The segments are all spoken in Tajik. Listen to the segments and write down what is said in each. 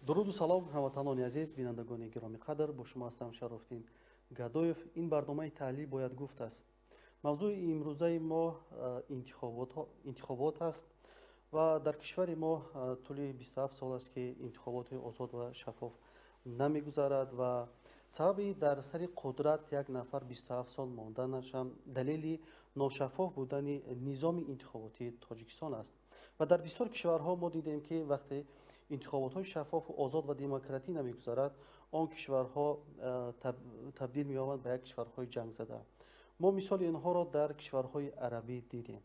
Дуруду салом, ҳамватанони азиз, бинандагони гиромиқадр, бо шумо ҳастам Шарофиддин Гадоев. Ин барномаи таҳлил бояд гуфт аст. Мавзӯи имрӯзаи мо интихобот аст ва дар кишвари мо тӯли 27 сол аст, ки интихоботи озод ва шаффоф намегузарад ва сабаби дар сари қудрат як нафар 27 сол монданаш ҳам далели ношаффоф будани низоми интихоботии Тоҷикистон аст. Ва дар бисёр кишварҳо мо дидем, ки вақте интихоботҳои шаффофу озод ва демократӣ намегузарад, он кишварҳо табдил меёбанд ба як кишварҳои ҷангзада. Мо мисоли инҳоро дар кишварҳои арабӣ дидем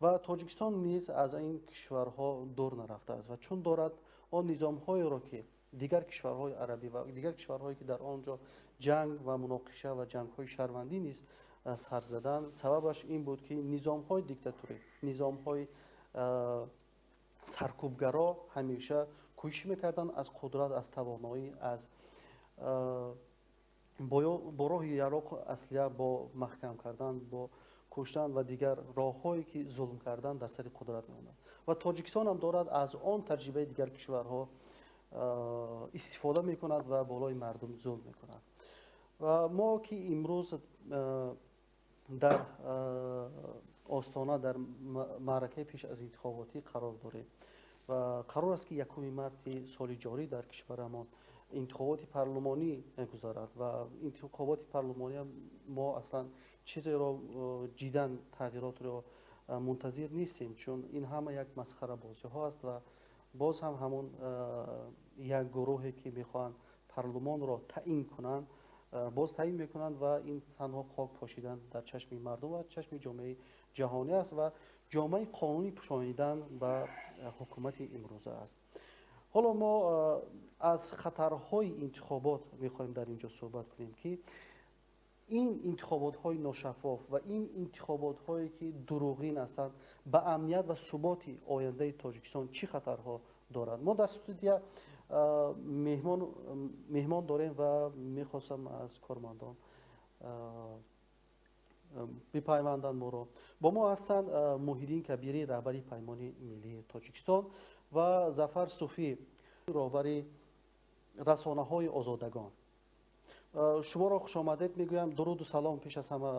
ва Тоҷикистон низ аз ин кишварҳо дур нарафтааст ва чун дорад он низомҳоеро, ки дигар кишварҳои арабӣ ва дигар кишварҳое, ки дар он ҷо ҷанг ва муноқиша ва ҷангҳои шаҳрвандӣ низ сар задан, сабабаш ин буд, ки низомҳои диктатурӣ, низомҳои саркӯбгаро ҳамеша кӯшиш мекарданд аз қудрат, аз тавоноӣ, аз бо роҳи яроқу аслиҳа, бо маҳкам кардан, бо куштан ва дигар роҳҳое, ки зулм кардан, дар сари қудрат меомад. Ва Тоҷикистон ҳам дорад аз он таҷрибаи дигар кишварҳо истифода мекунад ва болои мардум зулм мекунад. Ва мо ки имрӯз дар остона, дар маъракаи пеш аз интихоботӣ қарор дорем ва қарор аст, ки 1 марти соли ҷорӣ дар кишварамон интихоботи парлумонӣ гузарад ва интихоботи парлумонӣ мо аслан чизеро ҷиддан тағйиротро мунтазир нестем, чун ин ҳама як масхарабозиҳо аст ва боз ҳам ҳамон як гурӯҳе, ки мехоҳанд парлумонро таъин кунанд, боз таъин мекунанд ва ин танҳо хок пошидан дар чашми мардум ва чашми ҷомеаи ҷаҳонӣ аст ва ҷомеаи қонунӣ пӯшонидан ба ҳукумати имрӯза аст. Ҳоло мо аз хатарҳои интихобот мехоҳем дар ин ҷо суҳбат кунем, ки ин интихоботҳои ношаффоф ва ин интихоботҳое, ки дурӯғин ҳастанд, ба амният ва суботи ояндаи Тоҷикистон чӣ хатарҳо дорад. Мо дар студия меҳмон дорем ва мехостам аз кормандон бипайванданд моро. Бо мо ҳастанд Муҳиддин Кабирӣ, раҳбари Паймони миллии Тоҷикистон, ва Зафар Суфӣ, роҳбари расонаҳои озодагон. Шуморо хушомадед мегӯям. Дуруду салом пеш аз ҳама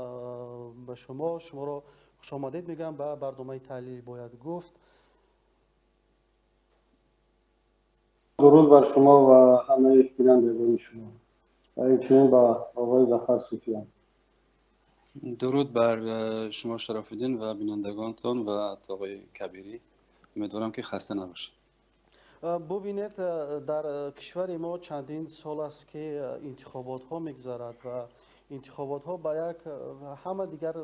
ба шумо. Шуморо хушомадед мегӯям ба барномаи таҳлил бояд гуфт. Дуруд бар шумо ва ҳамаи бинандагони шумо ва инчунин ба оғои Зафар Суфиён. Дуруд бар шумо, Шарофиддин, ва бинандагонтон ва оғои Кабирӣ. Умедворам, ки хаста набошед. Бубинед, дар кишвари мо чандин сол аст, ки интихоботҳо мегузарад ва интихоботҳо ба як ҳама дигар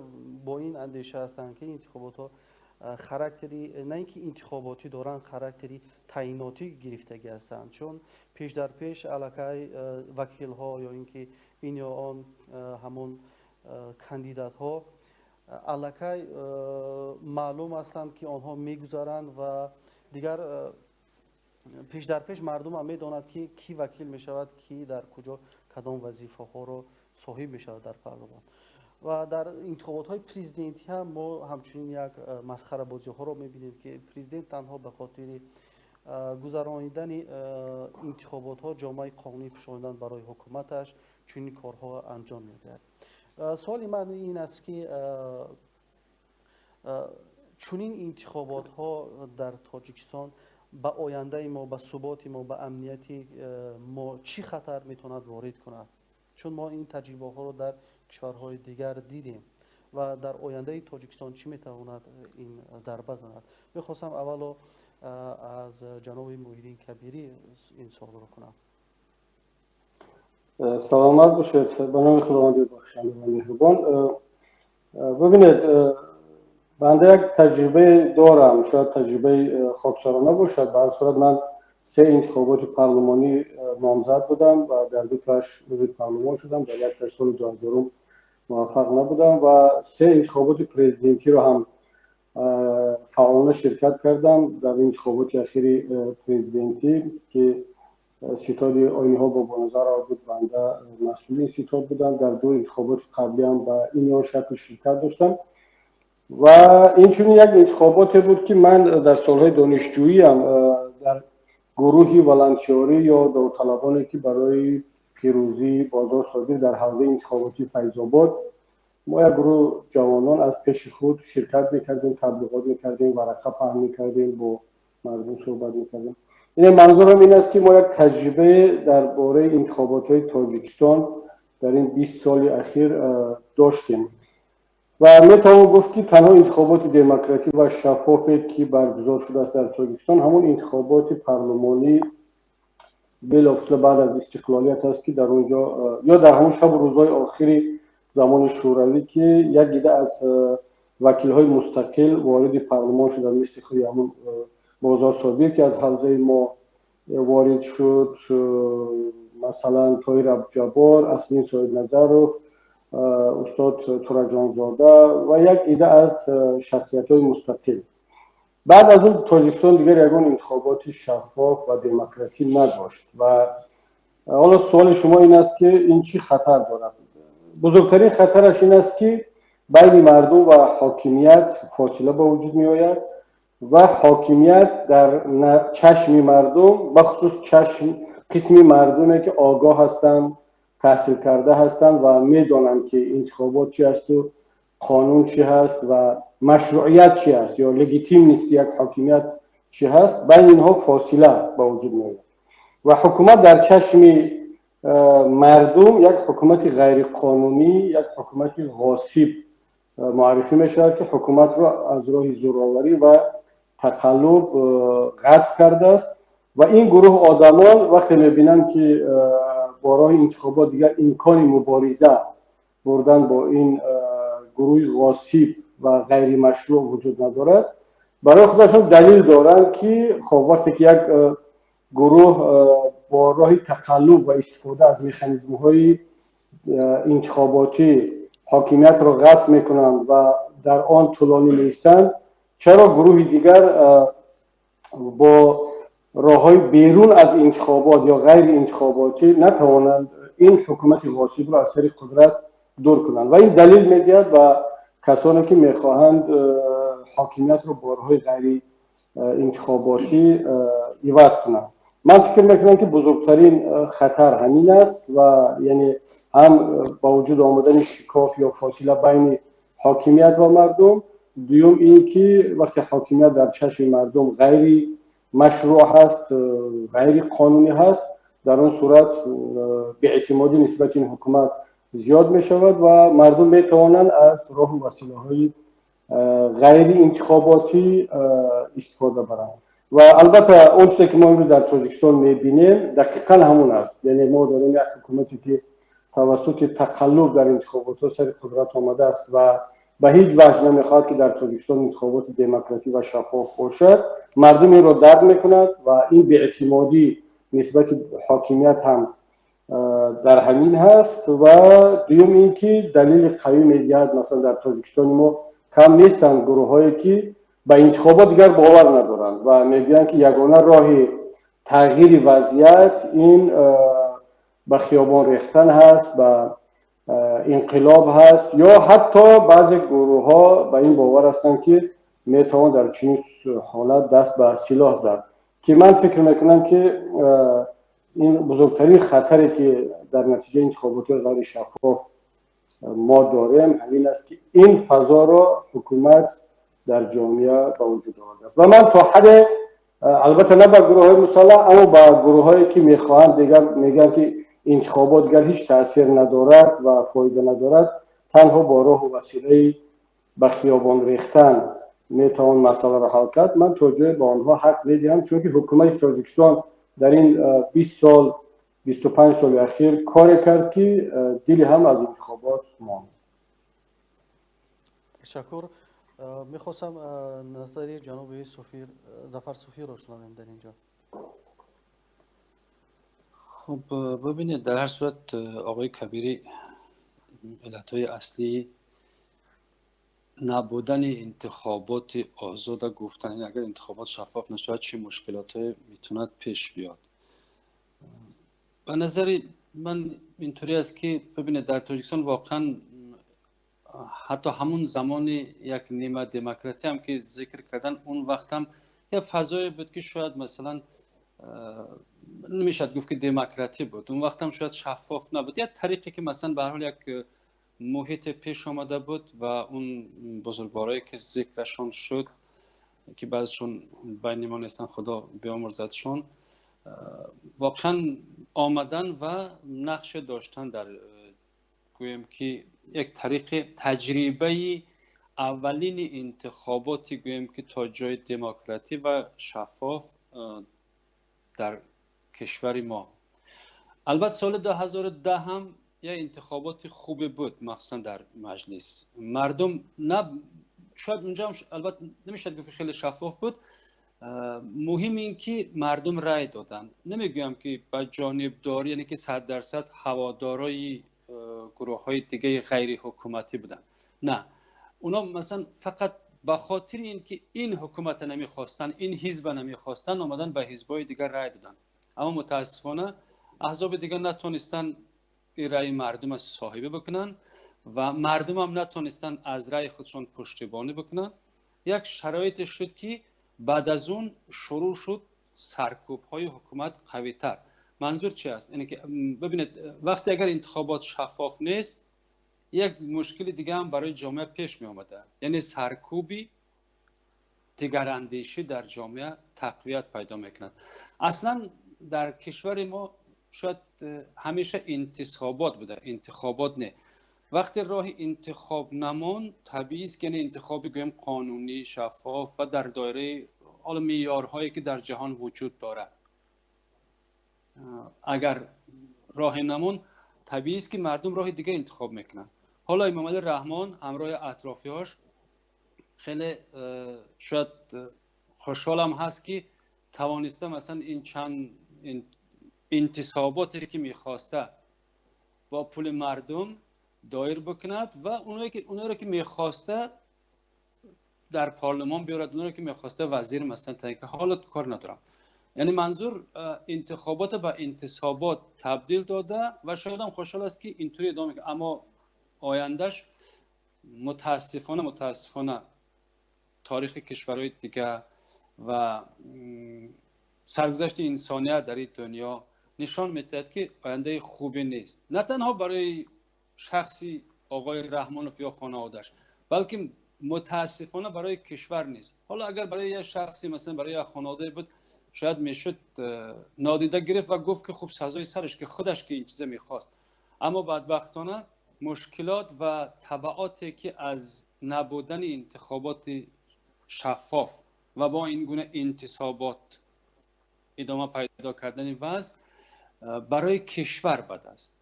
бо ин андеша ҳастанд, ки интихоботҳо характери на ин ки интихоботӣ доранд, характери таъинотӣ гирифтагӣ ҳастанд, чун пеш дар пеш аллакай вакилҳо ё ин ки ин ё он ҳамон кандидатҳо аллакай маълум ҳастанд, ки онҳо мегузаранд ва дигар пеш дар пеш мардумам медонад, ки кӣ вакил мешавад, кӣ дар куҷо кадом вазифаҳоро соҳиб мешавад дар парлумон. Ва дар интихоботҳои президентӣ ҳам мо ҳамчунин як масхарабозиҳоро мебинем, ки президент танҳо ба хотири гузаронидани интихоботҳо, ҷомеаи қонунӣ пӯшонидан барои ҳукуматаш чунин корҳо анҷом медиҳад. Суоли ман ин аст, ки чунин интихоботҳо дар Тоҷикистон ба ояндаи мо, ба суботи мо, ба амнияти мо чӣ хатар метавонад ворид кунад? Чун мо ин таҷрибаҳоро дар кишварҳои дигар дидем ва дар ояндаи Тоҷикистон чӣ метавонад ин зарба занад? Мехостам аввало аз ҷаноби Муҳиддин Кабирӣ ин суолро кунам. Саломат бошед. Ба номи Худованди бахшанда ва меҳрубон. Бибинед, банда як таҷрибае дорам, шояд таҷрибаи хоксарона бошад. Ба ҳар сурат, ман се интихоботи парлумонӣ номзад будам ва дар дутоаш узви парлумон шудам, дар якташ соли 2000 муваффақ набудам ва се интихоботи президентиро ҳам фаъолона ширкат кардам. Дар интихоботи ахири президентӣ, ки ситоди оиниҳо Бобоназарова буд, банда масъули ин ситод будам. Дар ду интихоботи қаблиам ба ин ё шакл ширкат доштам ва инчунин як интихоботе буд, ки ман дар солҳои донишҷӯиам дар гурӯҳи волонтёрӣ ё довталабоне, ки барои пирӯзии Бозор Собир дар ҳавзаи интихоботии Файзобод, мо як гурӯҳ ҷавонон аз пеши худ ширкат мекардем, таблиғот мекардем, варақа паҳн мекардем, бо мардум суҳбат мекардем. Ине манзурам ин аст, ки мо як таҷрибае дар бораи интихоботҳои Тоҷикистон дар ин 20 соли ахир доштем ва метавон гуфт, ки танҳо интихоботи демократӣ ва шаффофе, ки баргузор шудааст дар Тоҷикистон, ҳамон интихоботи парлумонӣ белофосила баъд аз истиқлолият аст, ки дар он ҷо ё дар ҳамон шабу рӯзҳои охири замони Шӯравӣ, ки як гида аз вакилҳои мустақил вориди парлумон шуданд, мисли худи ҳамон Бозор Собир, ки аз ҳавзаи мо ворид шуд, масалан, Тоҳир Абдуҷаббор, Аслин Соҳибназаров, устод Тураҷонзода ва як ида аз шахсиятҳои мустақил. Баъд аз он Тоҷикистон дигар ягон интихоботи шаффоф ва демократӣ надошт. Ва ҳоло суоли шумо ин аст, ки ин чӣ хатар дорад. Бузургтарин хатараш ин аст, ки байни мардум ва ҳокимият фосила ба вуҷуд меояд ва ҳокимият дар чашми мардум, бахусус чашм қисми мардуме, ки огоҳ ҳастанд, таҳсилкарда ҳастанд ва медонанд, ки интихобот чи асту қонун чӣ ҳаст ва машруъият чӣ аст ё легитимности як ҳокимият чӣ ҳаст, байни инҳо фосила ба вуҷуд меояд ва ҳукумат дар чашми мардум як ҳукумати ғайриқонунӣ, як ҳукумати ғосиб муаррифӣ мешавад, ки ҳукуматро аз роҳи зӯроварӣ ва тақаллуб ғасб кардааст. Ва ин гурӯҳ одамон вақте мебинанд, ки бо роҳи интихобот дигар имкони мубориза бурдан бо ин гурӯҳи ғосиб ва ғайримашрӯъ вуҷуд надорад, барои худашон далил доранд, ки хоб, вақте ки як гурӯҳ бо роҳи тақаллуб ва истифода аз механизмҳои интихоботӣ ҳокимиятро ғасб мекунанд ва дар он тӯлонӣ меистанд, чаро гурӯҳи дигар бо роҳҳои берун аз интихобот ё ғайриинтихоботӣ натавонанд ин ҳукумати ғосибро аз сари қудрат дур кунанд? Ва ин далил медиҳад ба касоне, ки мехоҳанд ҳокимиятро бо роҳҳои ғайриинтихоботӣ иваз кунанд. Ман фикр мекунам, ки бузургтарин хатар ҳамин аст ва яъне ҳам ба вуҷуд омадани шикоф ё фосила байни ҳокимият ва мардум, дуюм ин ки вақте ҳокимият дар чашми мардум ғайри машрӯъ ҳаст, ғайри қонунӣ ҳаст, дар он сурат беэътимодӣ нисбати ин ҳукумат зиёд мешавад ва мардум метавонанд аз роҳу василаҳои ғайриинтихоботӣ истифода баранд. Ва албатта, он чизе, ки мо имрӯз дар Тоҷикистон мебинем, дақиқан ҳамон аст. Яъне мо дорем як ҳукумате, ки тавассути тақаллуб дар интихоботҳо сари қудрат омадааст ва ба ҳеҷ ваҷҳ намехоҳад, ки дар Тоҷикистон интихоботи демократӣ ва шаффоф бошад. Мардум инро дарк мекунад ва ин беэътимодӣ нисбати ҳокимият ҳам дар ҳамин ҳаст. Ва дуюм ин ки далели қавӣ медиҳад, масалан, дар Тоҷикистони мо кам нестанд гурӯҳҳое, ки ба интихобот дигар бовар надоранд ва мегӯянд, ки ягона роҳи тағйири вазъият ин ба хиёбон рехтан ҳаст, ба инқилоб ҳаст, ё ҳатто баъзе гурӯҳҳо ба ин бовар ҳастанд, ки метавон дар чунин ҳолат даст ба силоҳ зад, ки ман фикр мекунам, ки ин бузургтарин хатаре, ки дар натиҷаи интихоботи ғайришаффоф мо дорем, ҳамин аст, ки ин фазоро ҳукумат дар ҷомеа ба вуҷуд овардааст. Ва ман то ҳадде, албатта на ба гурӯҳҳои мусаллаҳ, аммо ба гурӯҳҳое, ки мехоҳанд, дигар мегӯянд, ки интихобот дигар ҳеҷ таъсир надорад ва фоида надорад, танҳо бо роҳу василаи ба хиёбон рехтан метавон масъаларо ҳал кард, ман то ҷое ба онҳо ҳақ медиҳам, чунки ҳукумати Тоҷикистон дар ин 20 сол 25 соли ахир коре кард, ки дили ҳам аз интихобот монд. Ташаккур. Мехостам назари ҷаноби Суфир, Зафар Суфиро шунавем дар инҷо. Хуб, бибинед, дар ҳар сурат оғои Кабирӣ иллатҳои аслии набудани интихоботи озода гуфтан, яъне агар интихобот шаффоф нашавад, чӣ мушкилотҳое метавонад пеш биёд. Ба назари ман интавре аст, ки бибинед, дар Тоҷикистон воқеан ҳатто ҳамун замони як нима демократия ҳам ки зикр кардан, он вақт ҳам як фазое буд, ки шояд масалан намешавад гуфт, ки демократӣ буд, он вақт ҳам шояд шаффоф набуд, як тариқе ки масалан ба ҳар ҳол як муҳите пеш омада буд ва он бузургворое ки зикрашон шуд, ки баъзешон байни мо нестанд, Худо биомурзадшон, воқеан омадан ва нақше доштан дар, гӯем ки, як тариқи таҷрибаи аввалини интихоботи, гӯем ки, то ҷои демократӣ ва шаффоф дар кишвари мо. Албатта, соли 2010 ҳам як интихоботи хубе буд, махсусан дар маҷлис мардум на шояд унҷо ҳам албатта намешавад гуфт, хеле шаффоф буд. Муҳим ин ки мардум рай доданд. Намегӯям, ки ба ҷонибдорӣ, яъне ки 100% ҳаводорои гурӯҳҳои дигаи ғайриҳукуматӣ буданд. На, اونا مثلا فقط به خاطر اینکه این حکومت نمیخواستن، این حزب نمیخواستن، آمدن به حزبای دیگر رای دادن. اما متاسفانه احزاب دیگر نتونستن این رای مردم از صاحبه بکنن و مردم هم نتونستن از رای خودشون پشتیبانی بکنن. یک شرایط شد که بعد از اون شروع شد سرکوب های حکومت قوی تر. منظور چی است؟ اینه که ببینید، وقتی اگر انتخابات شفاف نیست، یک مشکل دیگه هم برای جامعه پیش می آمده، یعنی سرکوبی دیگراندیشی در جامعه تقویت پیدا میکند. اصلا در کشور ما شاید همیشه انتصابات بوده، انتخابات نه. وقتی راه انتخاب نمان، طبیعی است که یعنی انتخابی گویم قانونی، شفاف و در دایره حالا معیارهایی که در جهان وجود دارد، اگر راه نمان، طبیعی است که مردم راه دیگه انتخاب میکنن. حالا امام رحمان همراه اطرافیاش خیلی شاید خوشحالم هست که توانسته مثلا این چند انتصاباتی که میخواسته با پول مردم دایر بکند و اونایی رو که میخواسته در پارلمان بیارد، اونایی رو که میخواسته وزیر مثلا تعیین کنه. حالا کار ندارم، یعنی منظور انتخابات به انتصابات تبدیل داده و شاید هم خوشحال است که اینطوری ادامه میده، اما آیندهش متاسفانه تاریخ کشورهای دیگه و سرگذشت انسانیت در این دنیا نشان میدهد که آینده خوبی نیست، نه تنها برای شخصی آقای رحمانوف یا خانواده‌اش، بلکه متاسفانه برای کشور نیست. حالا اگر برای یک شخصی مثلا برای یک خانواده بود، شاید میشد نادیده گرفت و گفت که خب سزای سرش، که خودش که این چیزا میخواست. اما بدبختانه مشکلات و تبعاتی که از نبودن انتخابات شفاف و با این گونه انتصابات ادامه پیدا کردن وضع برای کشور بد است،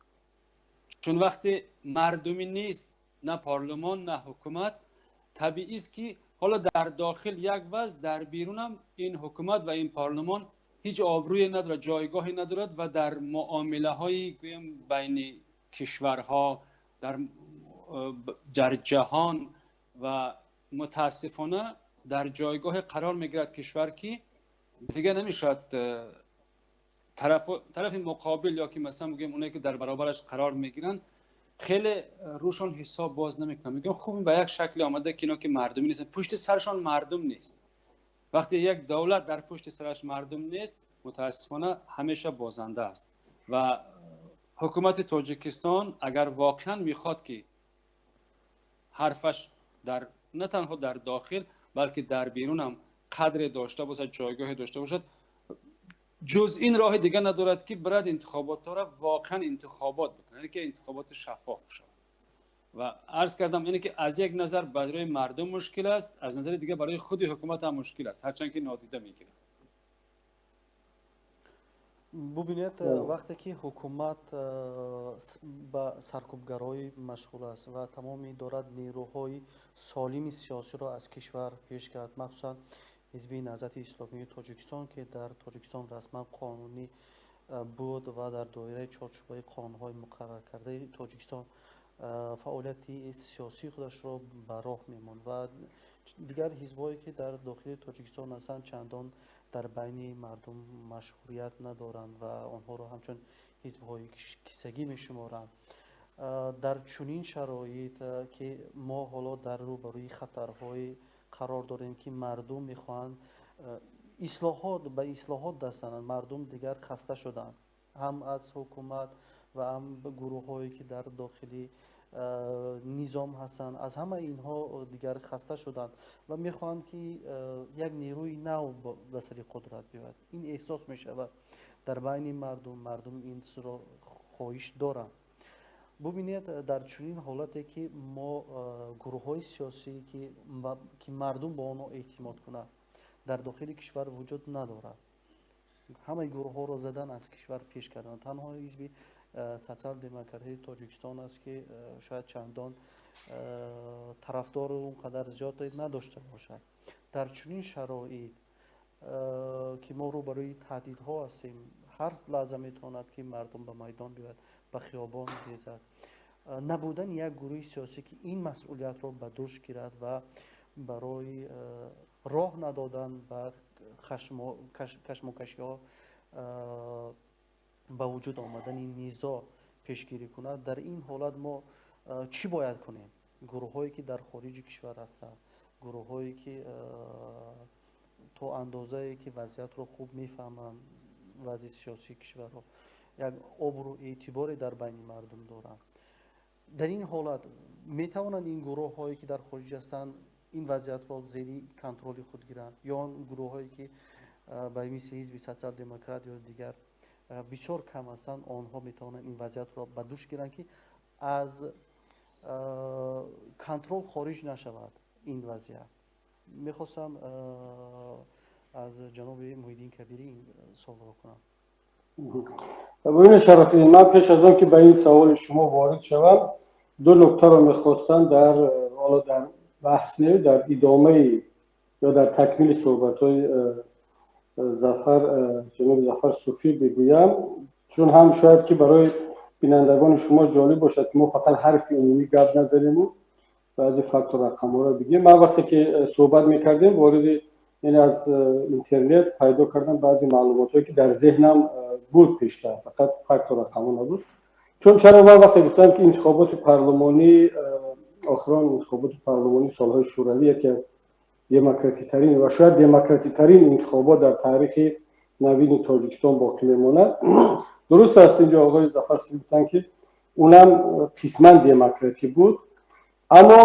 چون وقتی مردمی نیست، نه پارلمان نه حکومت، طبیعی است که حالا در داخل یک وضع، در بیرون هم این حکومت و این پارلمان هیچ آبروی ندارد، جایگاهی ندارد و در معامله های گویم بین کشورها در جهان و متاسفانه در جایگاه قرار میگیرد کشور که دیگه نمیشد طرف مقابل یا که مثلا بگیم اونایی که در برابرش قرار میگیرن خیلی روشان حساب باز نمیکنن. میگم خوب این به یک شکل آمده که اینا که مردمی نیستن، پشت سرشان مردم نیست. وقتی یک دولت در پشت سرش مردم نیست، متاسفانه همیشه بازنده است. و حکومت تاجیکستان اگر واقعا میخواد که حرفش در نه تنها در داخل بلکه در بیرون هم قدر داشته باشد، جایگاه داشته باشد، جز این راه دیگه ندارد که برد انتخابات را واقعا انتخابات بکنه، یعنی که انتخابات شفاف بشود. و عرض کردم اینه که از یک نظر برای مردم مشکل است، از نظر دیگه برای خود حکومت هم مشکل است، هرچند که نادیده میگیره. Бубинед, вақте ки ҳукумат ба саркӯбгароӣ машғул аст ва тамоми дорад нерӯҳои солими сиёсиро аз кишвар пеш кард, махсусан Ҳизби Наҳзати Исломии Тоҷикистон, ки дар Тоҷикистон расман қонунӣ буд ва дар доираи чорчӯбаи қонунҳои муқарраркардаи Тоҷикистон фаъолияти сиёсии худашро ба роҳ мемонд ва дигар ҳизбҳое, ки дар дохили Тоҷикистон ҳастанд, чандон дар байни мардум машҳурият надоранд ва онҳоро ҳамчун ҳизбҳои кисагӣ мешуморанд. Дар чунин шароит, ки мо ҳоло дар рӯбарӯи хатарҳое қарор дорем, ки мардум мехоҳанд ислоҳот, ба ислоҳот даст зананд, мардум дигар хаста шуданд ҳам аз ҳукумат ва ҳам гурӯҳҳое, ки дар дохили низом ҳастанд, аз ҳамаи инҳо дигар хаста шуданд ва мехоҳанд, ки як нерӯи нав ба сари қудрат биёяд. Ин эҳсос мешавад дар байни мардум, мардум инро хоҳиш доранд. Бубинед, дар чунин ҳолате, ки мо гурӯҳҳои сиёсӣ, ки мардум ба онҳо эътимод кунад, дар дохили кишвар вуҷуд надорад, ҳамаи гурӯҳҳоро задан, аз кишвар пеш карданд, танҳо Ҳизби Социал Демократии Тоҷикистон аст, ки шояд чандон тарафдору он қадар зиёд надошта бошад. Дар чунин шароит, ки мо рӯбарӯи таҳдидҳо ҳастем, ҳар лаҳза метавонад, ки мардум ба майдон биёяд, ба хиёбон резад, набудани як гурӯҳи сиёсӣ, ки ин масъулиятро ба дӯш гирад ва барои роҳ надодан ба кашмокашиҳо, ба вуҷуд омадани низоъ пешгирӣ кунад, дар ин ҳолат мо чӣ бояд кунем? Гурӯҳҳое, ки дар хориҷи кишвар ҳастанд, гурӯҳҳое, ки то андозае ки вазъиятро хуб мефаҳманд, вазъи сиёсии кишварро, як обрӯ эътиборе дар байни мардум доранд, дар ин ҳолат метавонанд ин гурӯҳҳое, ки дар хориҷ ҳастанд, ин вазъиятро зери контроли худ гиранд, ё он гурӯҳҳое, ки ба мисли Ҳизби Социал Демократ ё дигар бисёр кам ҳастанд, онҳо метавонанд ин вазъиятро ба дӯш гиранд, ки аз контрол хориҷ нашавад ин вазъият? Мехостам аз ҷаноби Муҳиддин Кабирӣ ин суолро кунам. Бубинед, Шарафӣ, ман пеш аз он ки ба ин саволи шумо ворид шавам, ду нуктаро мехостам дар ҳоло дар баҳс не, дар идомаи ё дар такмили суҳбатҳои Зафар, ҷаноби Зафар Суфӣ бигӯям, чун ҳам шояд ки барои бинандагони шумо ҷолиб бошад, ки мо фақат ҳарфи умумӣ гап назанему баъзе факту рақамҳоро бигӯем. Ман вақте ки суҳбат мекардем, вориди, яъне аз интернет пайдо кардам баъзе маълумотҳое, ки дар зеҳнам буд пештар, фақат факту рақамҳо набуд. Чун чаро ман вақте гуфтам, ки интихоботи парлумонӣ, охирон интихоботи парлумонӣ солҳои Шӯравӣ яке аз демократитарин ва шояд демократитарин интихобот дар таърихи навини Тоҷикистон боқӣ мемонад? Дуруст аст, инҷо оғои Зафар гуфтанд, ки унам қисман демократӣ буд, аммо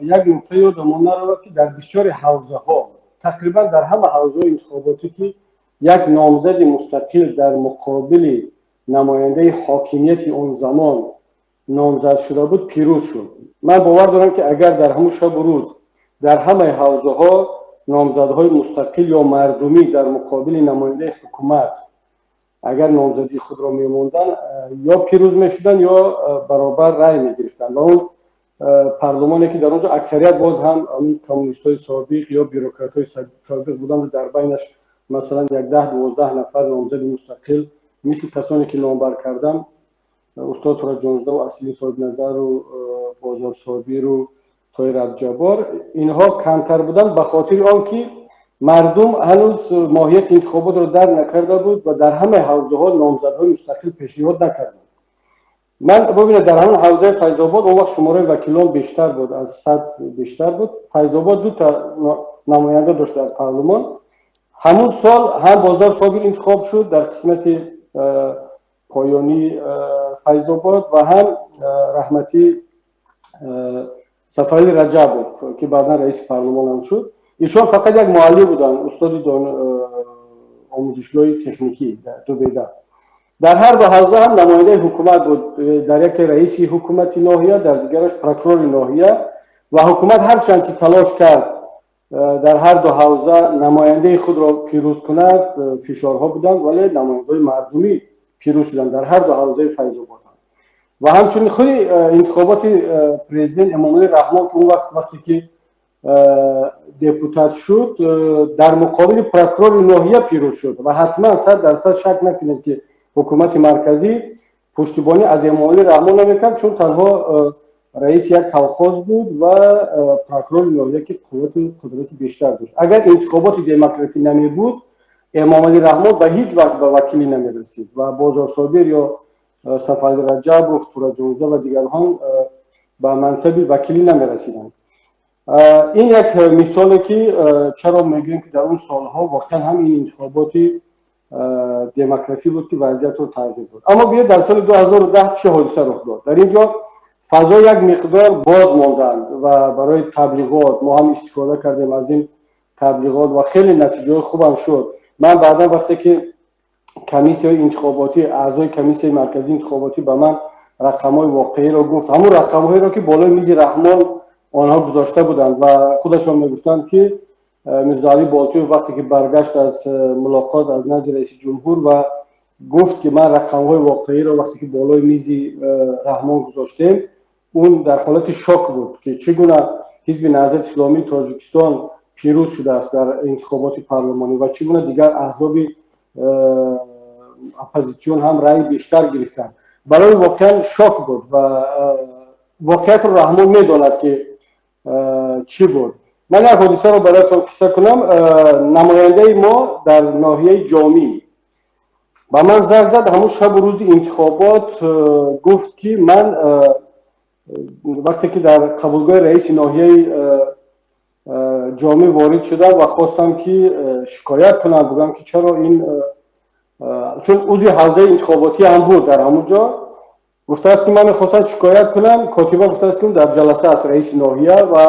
як нукта ёдамон наравад, ки дар бисёри ҳавзаҳо, тақрибан дар ҳама ҳавзаҳои интихоботӣ, ки як номзади мустақил дар муқобили намояндаи ҳокимияти он замон номзад шуда буд, пирӯз шуд. Ман бовар дорам, ки агар дар ҳамун шабу рӯз дар ҳамаи ҳавзаҳо номзадҳои мустақил ё мардумӣ дар муқобили намояндаи ҳукумат агар номзадии худро мемонданд, ё пирӯз мешуданд, ё баробар рай мегирифтанд ва он парлумоне, ки дар он ҷо аксарият боз ҳам коммунистҳои собиқ ё бюрократҳои собиқ буданд, дар байнаш масалан як 10-12 нафар номзади мустақил, мисли касоне ки номбар кардам, устод Тураҷонзода, Аслиддин Соҳибназару Бозор Собиру Тоир Абдуҷаббор, инҳо камтар буданд, ба хотири он ки мардум ҳанӯз моҳияти интихоботро дарк накарда буд ва дар ҳамаи ҳавзаҳо номзадҳои мустақил пешниҳод накарданд. Ман, бубинед, дар ҳамон ҳавзаи Файзобод он вақт шумораи вакилон бештар буд, аз 100 бештар буд. Файзобод дута намоянда дошт дар парлумон. Ҳамун сол ҳам Бозор Собир интихоб шуд дар қисмати поёнии Файзобод ва ҳам раҳматӣ Сафарали Раҷабов, ки баъдан раиси парлумонам шуд. Ишон фақат як муаллим буданд, устоди омӯзишгоҳи техникӣ Дубеда. Дар ҳар ду ҳавза ҳам намояндаи ҳукумат буд, дар яке раиси ҳукумати ноҳия, дар дигараш прокурори ноҳия. Ва ҳукумат ҳарчанд ки талош кард. Дар ҳар ду ҳавза намояндаи худро пирӯз кунад. Фишорҳо буданд, вале намояндаҳои мардумӣ пирӯз шуданд дар ҳар ду ҳавзаи Файзобод. Ва ҳамчунин худи интихоботи президент Эмомалӣ Раҳмон, ки он вақт, вақте ки депутат шуд, дар муқобили прокурори ноҳия пирӯз шуд. Ва ҳатман 100% шак накунед, ки ҳукумати марказӣ пуштибонӣ аз Эмомалӣ Раҳмон намекард, чун танҳо раиси як колхоз буд ва прокурори ноҳия, ки қуввату қудрати бештар дошт. Агар интихоботи демократӣ намебуд, Эмомалӣ Раҳмон ба ҳеҷ вақт ба вакилӣ намерасид ва Бозорсобир ё Сафарали Раҷабов, Тураҷонзода ва дигарон ба мансаби вакилӣ намерасиданд. Ин як мисоле, ки чаро мегӯем, ки дар он солҳо воқеан ҳам ин интихоботи демократӣ буд, ки вазъиятро тағйир дод. Аммо биёед, дар соли 2010 чӣ ҳодиса рух дод? Дар ин ҷо фазо як миқдор боз монданд ва барои таблиғот мо ҳам истифода кардем аз ин таблиғот ва хеле натиҷаҳои хубам шуд. Ман баъдан, вақте ки комиссияи интихоботӣ, аъзои Комиссияи марказии интихоботӣ ба ман рақамҳои воқеиро гуфт, ҳамун рақамҳоеро, ки болои мизи Раҳмон онҳо гузошта буданд ва худашон мегуфтанд, ки Мирзоалӣ Болтиев вақте ки баргашт аз мулоқот аз назди раиси ҷумҳур ва гуфт, ки ман рақамҳои воқеиро вақте ки болои мизи Раҳмон гузоштем, он дар ҳолати шок буд, ки чӣ гуна Ҳизби Наҳзати Исломии Тоҷикистон пирӯз шудааст дар интихоботи парлумонӣ ва чӣ гуна дигар аҳзоби оппозитсион ҳам раъи бештар гирифтанд. Барои воқеан шок буд ва воқеиятро Раҳмон медонад, ки чӣ буд. Ман як ҳодисаро бароятон қисса кунам. Намояндаи мо дар ноҳияи Ҷомӣ ба ман занг зад ҳамун шабу рӯзи интихобот. Гуфт, ки ман вақте ки дар қабулгоҳи раиси ноҳияи Ҷомӣ ворид шудам ва хостам, ки шикоят кунам, бигӯям, ки чаро ин, чун узви ҳавзаи интихоботӣ ҳам буд дар ҳамун ҷо, гуфтааст, ки ман мехостам шикоят кунам, котиба гуфтааст, ки дар ҷаласа аст раиси ноҳия ва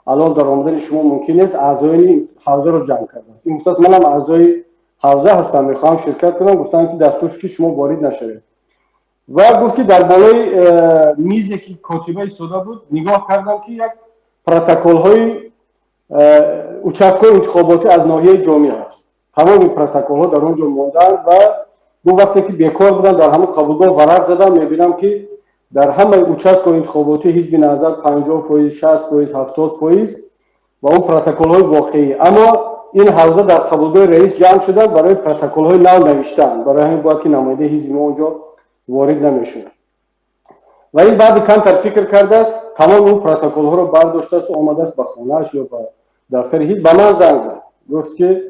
алон дар омадани шумо мумкин нест, аъзои ҳавзаро ҷамъ кардааст. Ин гуфтааст: манам аъзои ҳавза ҳастам, мехоҳам ширкат кунам. Гуфтанд, ки дастур шуд, ки шумо ворид нашавед. Ва гуфт, ки дар болои мизе, ки котиба истода буд, нигоҳ кардам, ки як протоколҳои участкҳои интихоботӣ аз ноҳияи Ҷомӣ ҳаст, тамоми протоколҳо дар он ҷо мондаанд. Ва гуфт, вақте ки бекор будам, дар ҳамон қабулгоҳ варақ задам, мебинам, ки дар ҳамаи участкҳои интихоботӣ Ҳизби Наҳзат 50%, 60%, 70% ва он протоколҳои воқеӣ. Аммо ин ҳавза дар қабулгоҳи раис ҷамъ шуданд, барои протоколҳои нав навиштанд, барои ҳамин бояд, ки намояндаи ҳизби мо онҷо ворид намешуд. Ва ин баъди камтар фикр кардааст, тамоми он протоколҳоро бардоштааст, омадааст ба хонааш ё ба дафтари ҳизб, ба ман занг зад, гуфт, ки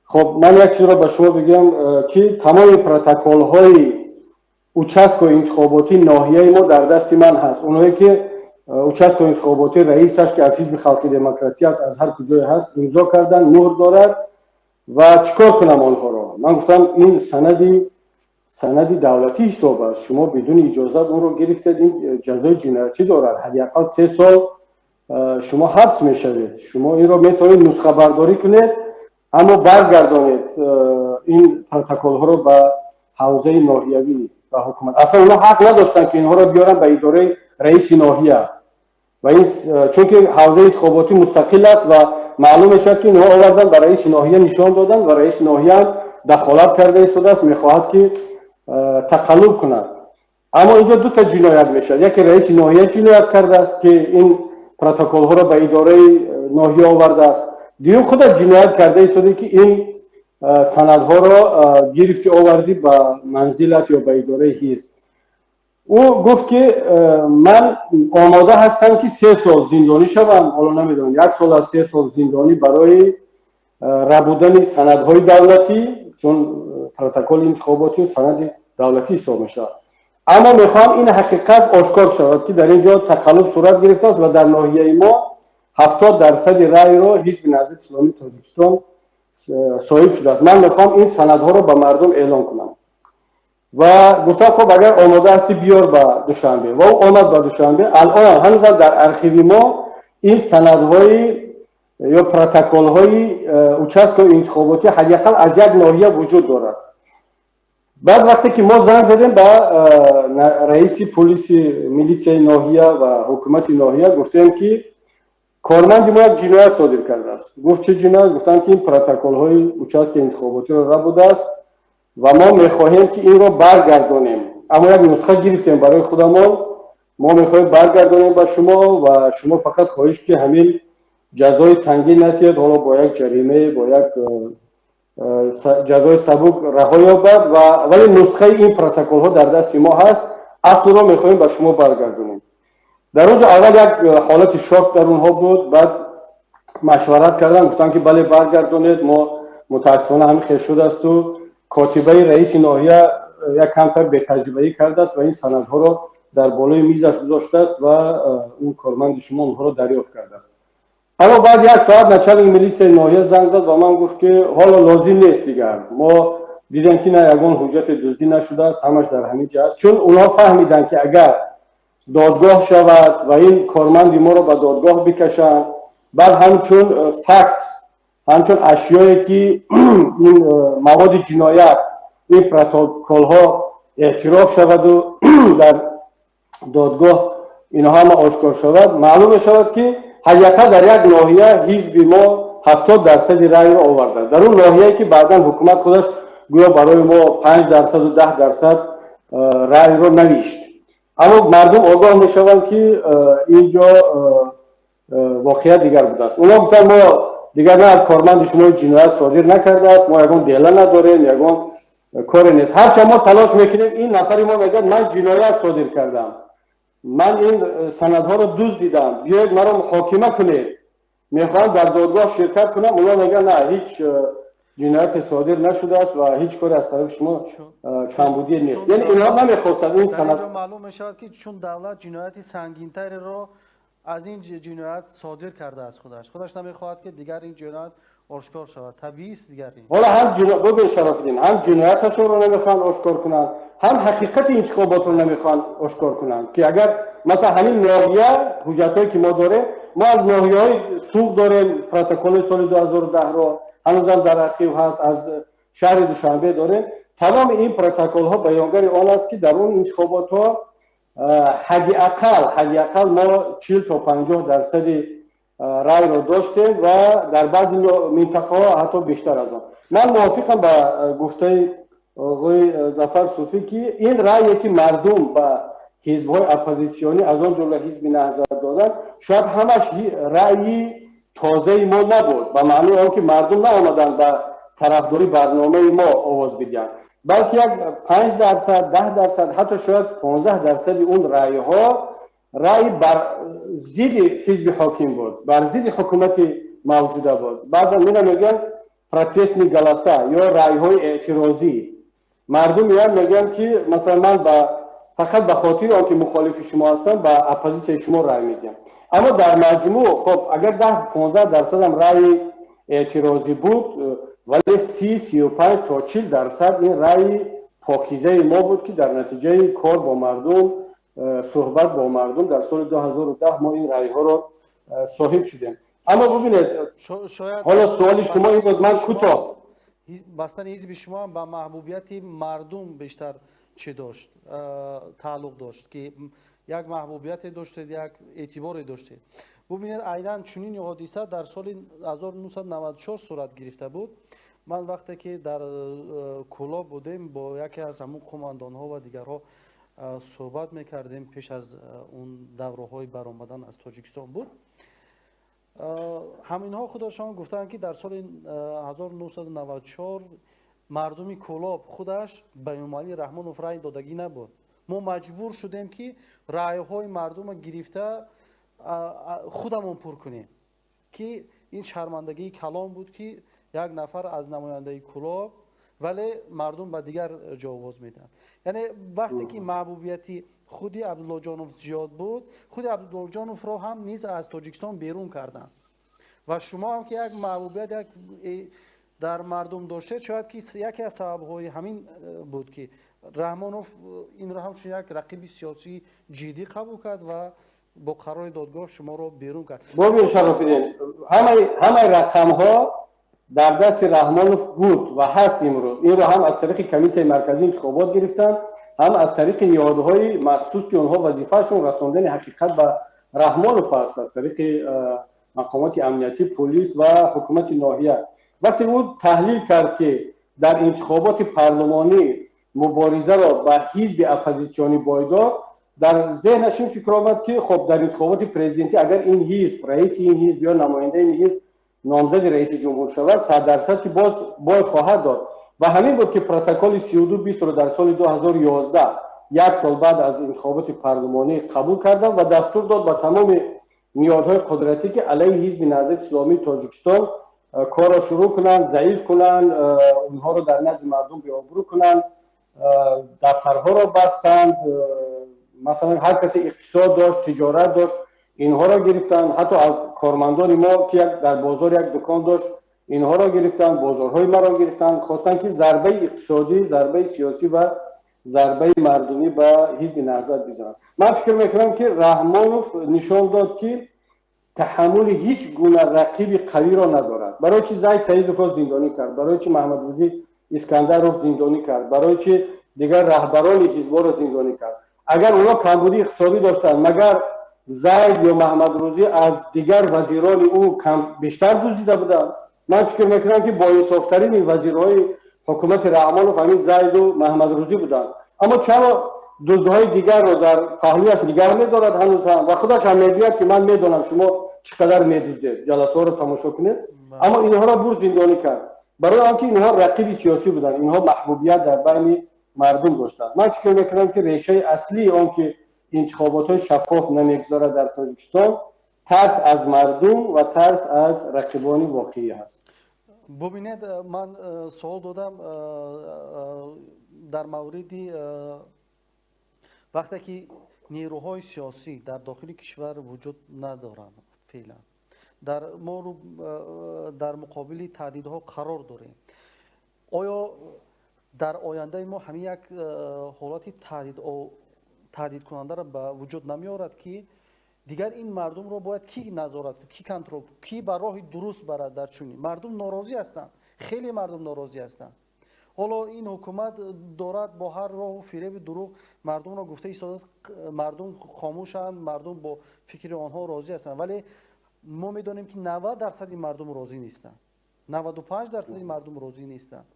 хоб, ман як чизро ба шумо бигӯям, ки тамоми протоколҳои участкои интихоботии ноҳияи мо дар дасти ман ҳаст. Онҳое ки участкои интихоботӣ, раисаш, ки аз Ҳизби Халқи Демократӣ аст, аз ҳар куҷое ҳаст, имзо кардан, муҳр дорад ва чӣ кор кунам онҳоро? Ман гуфтам: ин санади давлатӣ ҳисоб аст, шумо бидуни иҷозат онро гирифтед, ин ҷазои ҷиноятӣ дорад, ҳадди ақал 3 сол шумо ҳабс мешавед. Шумо инро метавонед нусхабардорӣ кунед, аммо баргардонед ин протоколҳоро ба ҳавзаи ноҳиявӣ, ба ҳукумат. Аслан онҳо ҳақ надоштанд, ки инҳоро биёранд ба идораи раиси ноҳия ва ин, чунки ҳавзаи интихоботӣ мустақил аст. Ва маълум мешавад, ки инҳо оварданд, ба раиси ноҳия нишон доданд ва раиси ноҳия дахолат карда истодааст, мехоҳад, ки тақаллуб кунад. Аммо инҷо дута ҷиноят мешавад: яке, раиси ноҳия ҷиноят кардааст, ки ин протоколҳоро ба идораи ноҳия овардааст, дуюм, худат ҷиноят карда истода, ки ин санадҳоро гирифти, овардӣ ба манзилат ё ба идораи ҳизб. Ӯ гуфт, ки ман омода ҳастам, ки 3 сол зиндонӣ шавам, ҳоло намедонам, як сол аз 3 сол зиндонӣ барои рабудани санадҳои давлатӣ, чун протоколи интихоботӣ санади давлатӣ ҳисоб мешавад, аммо мехоҳам ин ҳақиқат ошкор шавад, ки дар ин ҷо тақаллуб сурат гирифтааст ва дар ноҳияи мо 70 дарсади раъйро Ҳизби Наҳзати Исломии Тоҷикистон соҳиб шудааст. Ман мехоҳам ин санадҳоро ба мардум эълон кунам. Ва гуфтам: хоб, агар омода ҳастӣ, биёр ба Душанбе. Ва ӯ омад ба Душанбе. Алон ҳанӯзам дар архиви мо ин санадҳои ё протоколҳои участкаи интихоботӣ ҳадди ақал аз як ноҳия вуҷуд дорад. Баъд вақте ки мо занг задем ба раиси полиси, милитсияи ноҳия ва ҳукумати ноҳия, гуфтем, ки Корманди мо як ҷиноят содир кардааст. Гуфт: чӣ ҷиноят? Гуфтанд, ки ин протоколҳои участки интихоботиро рабудааст ва мо мехоҳем, ки инро баргардонем, аммо як нусха гирифтем барои худамон, мо мехоҳем баргардонем ба шумо ва шумо фақат хоҳиш, ки ҳамин ҷазои сангин натиҳед, ҳоло бо як ҷаримае, бо як ҷазои сабук раҳо ёбад, ва вале нусхаи ин протоколҳо дар дасти мо ҳаст, аслро мехоҳем ба шумо баргардонем. Дар он ҷо аввал як ҳолати шок дар онҳо буд, баъд машварат кардан, гуфтанд, ки бале, баргардонед, мо мутаассифона ҳамин хел шудасту котибаи раиси ноҳия як камтар бетаҷрибаӣ кардааст ва ин санадҳоро дар болои мизаш гузоштааст ва он корманди шумо онҳоро дарёфт кардааст. Аммо баъд як соат начальник милитсияи ноҳия занг зад ва ман гуфт, ки ҳоло лозим нест дигар, мо дидем, ки на ягон ҳуҷҷати дуздӣ нашудааст, ҳамаш дар ҳамин ҷо аст. Чун онҳо фаҳмиданд, ки агар додгоҳ шавад ва ин корманди моро ба додгоҳ бикашанд, баъд ҳамчун факт, ҳамчун ашёе, ки ин маводи ҷиноят, ин протоколҳо эътироф шаваду дар додгоҳ инҳо ҳама ошкор шавад, маълум мешавад, ки ҳадди дар як ноҳия ҳизби мо 70 дарсади раъйро овардааст, дар он ноҳияе, ки баъдан ҳукумат худаш гӯё барои мо 5 дарсаду 10 дарсад раъйро навишт. Аммо мардум огоҳ мешаванд, ки ин ҷо воқеият дигар будааст. Онҳо гуфтанд: мо дигар на, корманди шумо ҷиноят содир накардааст, мо ягон дела надорем, ягон коре нест, ҳарчанд мо талош мекунем. Ин нафари мо мегӯяд: ман ҷиноят содир кардам, ман ин санадҳоро дуздидам, биёед маро муҳокима кунед, мехоҳам дар додгоҳ ширкат кунам. Онҳо мегӯянд: на, ҳеҷ ҷинояте содир нашудааст ва ҳеҷ коре аз тарафи шумо камбудие нест. Яъне инҳо намехостанд ин санад. Маълум мешавад, ки чун давлат ҷинояти сангинтареро аз ин ҷиноят содир кардааст, худаш намехоҳад, ки дигар ин ҷиноят ошкор шавад. Табиист дигар ин. Ҳоло ҳам, бубин, Шарофиддин, ҳам ҷинояташонро намехоҳанд ошкор кунанд, ҳам ҳақиқати интихоботро намехоҳанд ошкор кунанд, ки агар масалан ҳамин ноҳия ҳуҷҷатҳое, ки мо дорем, мо аз ноҳияҳои Суғд дорем протоколи соли 2010-ро, ҳанӯзам дар архив ҳаст, аз шаҳри Душанбе дорем. Тамоми ин протоколҳо баёнгари он аст, ки дар он интихоботҳо ҳадди ақал мо 40 то 50 дарсади райро доштем ва дар баъзе минтақаҳо ҳатто бештар аз он. Ман мувофиқам ба гуфтаи оғои Зафар Суфӣ, ки ин раъе, ки мардум ба ҳизбҳои оппозитсионӣ, аз он ҷумла ҳизби Наҳзат доданд, шояд ҳамаш раъйи тозаи мо набуд, ба маънои он ки мардум наомаданд ба тарафдори барномаи мо овоз бидиҳанд, балки як 5 дарсад, 10 дарсад, ҳатто шояд 15 дарсади он раъйҳо раъй бар зидди ҳизби ҳоким буд, бар зидди ҳукумати мавҷуда буд. Баъзан мина мегӯянд протестные голоса ё раъйҳои эътирозӣ. Мардум меянд, мегӯянд, ки масалан ман ба фақат ба хотири он ки мухолифи шумо ҳастам, ба оппозитсияи шумо раъй медиҳам. Аммо дар маҷмӯъ, хоб, агар 10-15 дарсадам раъйи эътирозӣ буд, вале 30, 35 то 40 дарсад ин раъйи покизаи мо буд, ки дар натиҷаи кор бо мардум, суҳбат бо мардум дар соли 2010 мо ин раъйҳоро соҳиб шудем. Аммо бубинед, ҳоло суоли шумо ин буд, ман кӯтоҳ Бастани ҳизби шумо ба маҳбубияти мардум бештар чӣ дошт, тааллуқ дошт, ки як маҳбубияте доштед, як эътиборе доштед. Бубинед, айнан чунин ҳодиса дар соли 1994 сурат гирифта буд. Ман вақте ки дар Кӯлоб будем, бо яке аз ҳамун қумандонҳо ва дигарҳо суҳбат мекардем, пеш аз он давраҳои баромадан аз Тоҷикистон буд. Ҳаминҳо худашон гуфтанд, ки дар соли 1994 мардуми Кӯлоб худаш ба Эмомалӣ Раҳмонов рай додагӣ набуд, мо маҷбур шудем, ки раъйҳои мардумро гирифта худамон пур кунем, ки ин шармандагии калон буд, ки як нафар аз намояндаи Кӯлоб, вале мардум ба дигар ҷо овоз медиҳанд. Яъне вақте ки маҳбубияти худи Абдуллоҷонов зиёд буд, худи Абдуллоҷоновро ҳам низ аз Тоҷикистон берун карданд. Ва шумо ҳам ки як маҳбубият як дар мардум доштед, шояд ки яке аз сабабҳои ҳамин буд, ки Раҳмонов инро ҳамчун як рақиби сиёсии ҷиддӣ қабул кард ва бо қарори додгоҳ шуморо берун кард. Бобин, Шарофиддин, ҳамаи рақамҳо дар дасти Раҳмонов буд ва ҳаст имрӯз. Инро ҳам аз тариқи Комиссияи марказии интихобот гирифтанд, ҳам аз тариқи ниҳодҳои махсус, ки онҳо вазифаашон расондани ҳақиқат ба Раҳмонов аст, аз тариқи Мақомоти амниятӣ, полис ва ҳукумати ноҳия. Вақте ӯ таҳлил кард, ки дар интихоботи парлумонӣ муборизаро ба ҳизби оппозитсионӣ бойдор, дар зеҳнаш ин фикр омад, ки хоб, дар интихоботи президентӣ агар ин ҳизб, раиси ин ҳизб ё намояндаи ин ҳизб номзади раиси ҷумҳур шавад, 100% ки боз бой хоҳад дод. Ва ҳамин буд, ки протоколи 3220-ро дар соли 2011, як сол баъд аз интихоботи парлумонӣ, қабул карданд ва дастур дод ба тамоми ниҳодҳои қудратӣ, ки алайҳи Ҳизби Наҳзати Исломии Тоҷикистон корро шурӯъ кунанд, заиф кунанд, онҳоро дар назди мардум беобрӯ кунанд. Дафтарҳоро бастанд, масалан, ҳар касе иқтисод дошт, тиҷорат дошт, инҳоро гирифтанд. Ҳатто аз кормандони мо, ки дар бозор як дукон дошт, инҳоро гирифтанд, бозорҳои маро гирифтанд. Хостанд, ки зарбаи иқтисодӣ, зарбаи сиёсӣ ва зарбаи мардумӣ ба Ҳизби Наҳзат бизананд. Ман фикр мекунам, ки Раҳмонов нишон дод, ки таҳаммули ҳеҷ гуна рақиби қавиро надорад. Барои чи Зайд Саидовро зиндонӣ кард? Барои чи Маҳмадрӯзӣ Искандаров зиндонӣ кард? Барои чи дигар раҳбарони ҳизбҳоро зиндонӣ кард? Агар онҳо камбудии иқтисодӣ доштанд, магар Зайд ё Маҳмадрӯзӣ аз дигар вазирони ӯ бештар дуздида буданд? Ман фикр мекунам, ки боинсофтарини вазирҳои ҳукумати Раҳмонов ҳамин Зайду Маҳмадрӯзӣ буданд. Аммо чаро дуздҳои дигарро дар паҳлӯяш нигаҳ медорад ҳанӯз ҳам? Ва худаш ҳам мегӯяд, ки ман медонам, шумо чӣ қадар медуздед, ҷаласаҳоро тамошо кунед. Аммо инҳоро бурд, зиндонӣ кард, барои он ки инҳо рақиби сиёсӣ буданд, инҳо маҳбубият дар байни мардум доштанд. Ман фикр мекунам, ки решаи аслии он ки интихоботҳои шаффоф намегузарад дар Тоҷикистон, тарс аз мардум ва тарс аз рақибони воқеӣ ҳаст. Бубинед, ман суол додам дар мавриди вақте ки нерӯҳои сиёсӣ дар дохили кишвар вуҷуд надоранд, феълан дар мо дар муқобили таҳдидҳо қарор дорем. Оё дар ояндаи мо ҳамин як ҳолати таҳдидкунандаро ба вуҷуд намеорад, ки дигар ин мардумро бояд кӣ назорат, кӣ контрол, кӣ ба роҳи дуруст барад? Дар чунин мардум норозӣ ҳастанд, хеле мардум норозӣ ҳастанд. Ҳоло ин ҳукумат дорад бо ҳар роҳу фиреби дурӯғ мардумро гуфта истодааст, мардум хомӯшанд, мардум бо фикри онҳо розӣ ҳастанд, вале мо медонем, ки 90 дарсади мардум розӣ нестанд, 95 дарсади мардум розӣ нестанд.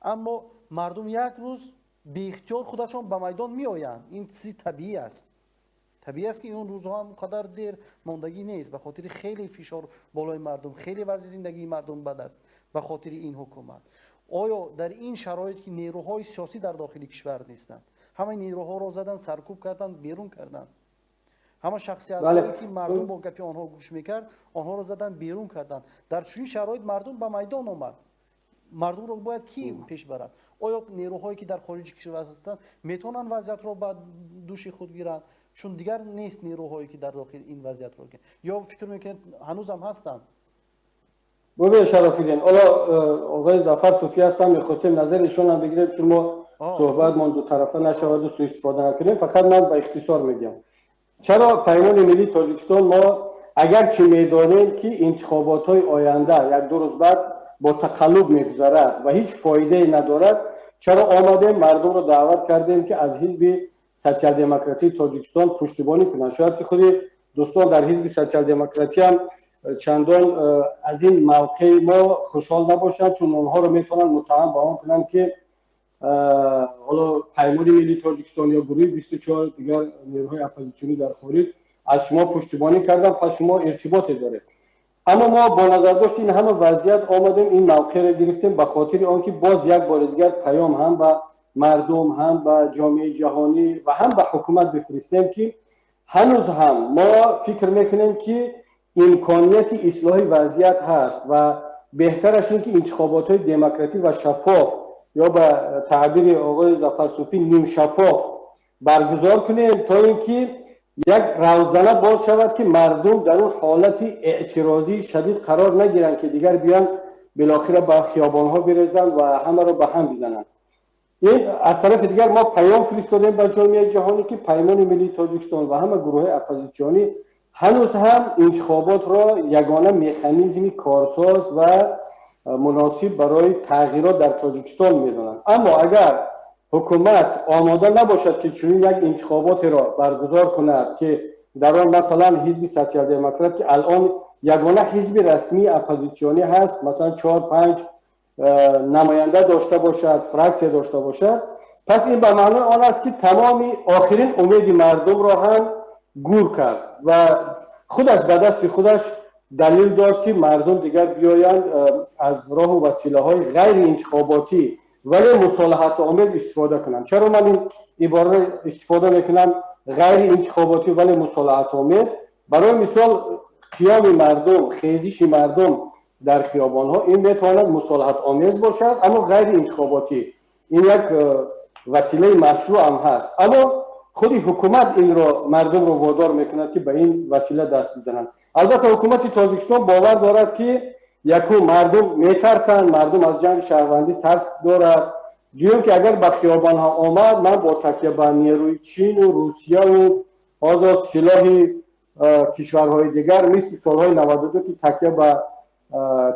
Аммо мардум як рӯз беихтиёр худашон ба майдон меоянд. Ин чизи табиӣ аст. Табиӣ аст, ки он рӯзҳо ҳам қадар дер мондагӣ нест, ба хотири хеле фишор болои мардум, хеле вазъи зиндагии мардум бад аст ба хотири ин ҳукумат. Оё дар ин шароит, ки нерӯҳои сиёсӣ дар дохили кишвар нестанд, ҳамаи нерӯҳоро заданд, саркӯб карданд, берун карданд, ҳама шахсиятҳое, ки мардум бо гапи онҳо гӯш мекард, онҳоро заданд, берун карданд, дар чунин шароит мардум ба майдон омад, мардумро бояд кӣ пеш барад? Оё нерӯҳое, ки дар хориҷи кишвар ҳастанд, метавонанд вазъиятро ба дӯши худ гиранд, чун дигар нест нерӯҳое, ки дар дохил ин вазъиятро, ё фикр мекунед, ҳанӯзам ҳастанд? Бубин, Шарофиддин, ҳоло оғои Зафар Суфӣ ҳастам, мехостем назари ишонам бигирем, чун мо суҳбатмон дутарафа нашаваду суистифода накунем. Фақат ман ба ихтисор мегӯям, чаро Паймони Миллии Тоҷикистон мо, агарчи медонем, ки интихоботҳои оянда як ду рӯз баъд бо тақаллуб мегузарад ва ҳеҷ фоидае надорад, чаро омадем, мардумро даъват кардем, ки аз Ҳизби Социал-демократии Тоҷикистон пуштибонӣ кунанд? Шояд ки худи дӯстон дар Ҳизби Социал-демократӣ ҳам чандон аз ин мавқеи мо хушҳол набошанд, чун онҳоро метавонанд муттаҳам ба он кунанд, ки ҳоло Паймони Миллии Тоҷикистон ё гурӯҳи 24, дигар нерӯҳои оппозитсионӣ дар хориҷ аз шумо пуштибонӣ карданд, пас шумо иртиботе доред. Аммо мо бо назардошти ин ҳама вазъият омадем, ин мавқеъро гирифтем, ба хотири он ки боз як бори дигар паём ҳам ба мардум, ҳам ба ҷомеаи ҷаҳонӣ ва ҳам ба ҳукумат бифиристем, ки ҳанӯз ҳам мо фикр мекунем, ки имконияти ислоҳи вазъият ҳаст ва беҳтараш ин ки интихоботҳои демократӣ ва шаффоф, ё ба таъбири оғои Зафар Суфӣ, нимшаффоф баргузор кунем, то ин ки як равзана боз шавад, ки мардум дар он ҳолати эътирозии шадид қарор нагиранд, ки дигар биён билохира ба хиёбонҳо бирезанд ва ҳамаро ба ҳам бизананд. Ин аз тарафи дигар мо паём фиристодем ба ҷомеаи ҷаҳонӣ, ки Паймони Миллии Тоҷикистон ва ҳама гурӯҳҳои оппозитсионӣ ҳанӯз ҳам интихоботро ягона механизми корсоз ва муносиб барои тағйирот дар Тоҷикистон медонанд. Аммо агар ҳукумат омода набошад, ки чунин як интихоботеро баргузор кунад, ки дар он масалан Ҳизби Социал-демократ, ки алон ягона ҳизби расмии оппозитсионӣ ҳаст, масалан 4-5 намоянда дошта бошад, фраксия дошта бошад, пас ин ба маънои он аст, ки тамоми охирин умеди мардумро ҳам гур кард ва худаш ба дасти худаш далел дод, ки мардум дигар биёянд аз роҳу василаҳои ғайриинтихоботӣ, вале мусолиҳатомез истифода кунанд. Чаро ман ин ибораро истифода мекунам, ғайриинтихоботӣ вале мусолиҳатомез? Барои мисол, қиёми мардум, хезиши мардум дар хиёбонҳо, ин метавонад мусолиҳатомез бошад, аммо ғайриинтихоботӣ. Ин як василаи машрӯъ ҳам ҳаст, аммо худи ҳукумат инро мардумро водор мекунад, ки ба ин васила даст бизананд. Албатта, ҳукумати Тоҷикистон бовар дорад, ки якум, мардум метарсанд, мардум аз ҷанги шаҳрвандӣ тарс дорад, дуюм, ки агар ба хиёбонҳо омад, ман бо такя ба нерӯи Чину Русияву ҳозир силоҳи кишварҳои дигар, мисли солҳои 92, ки такя ба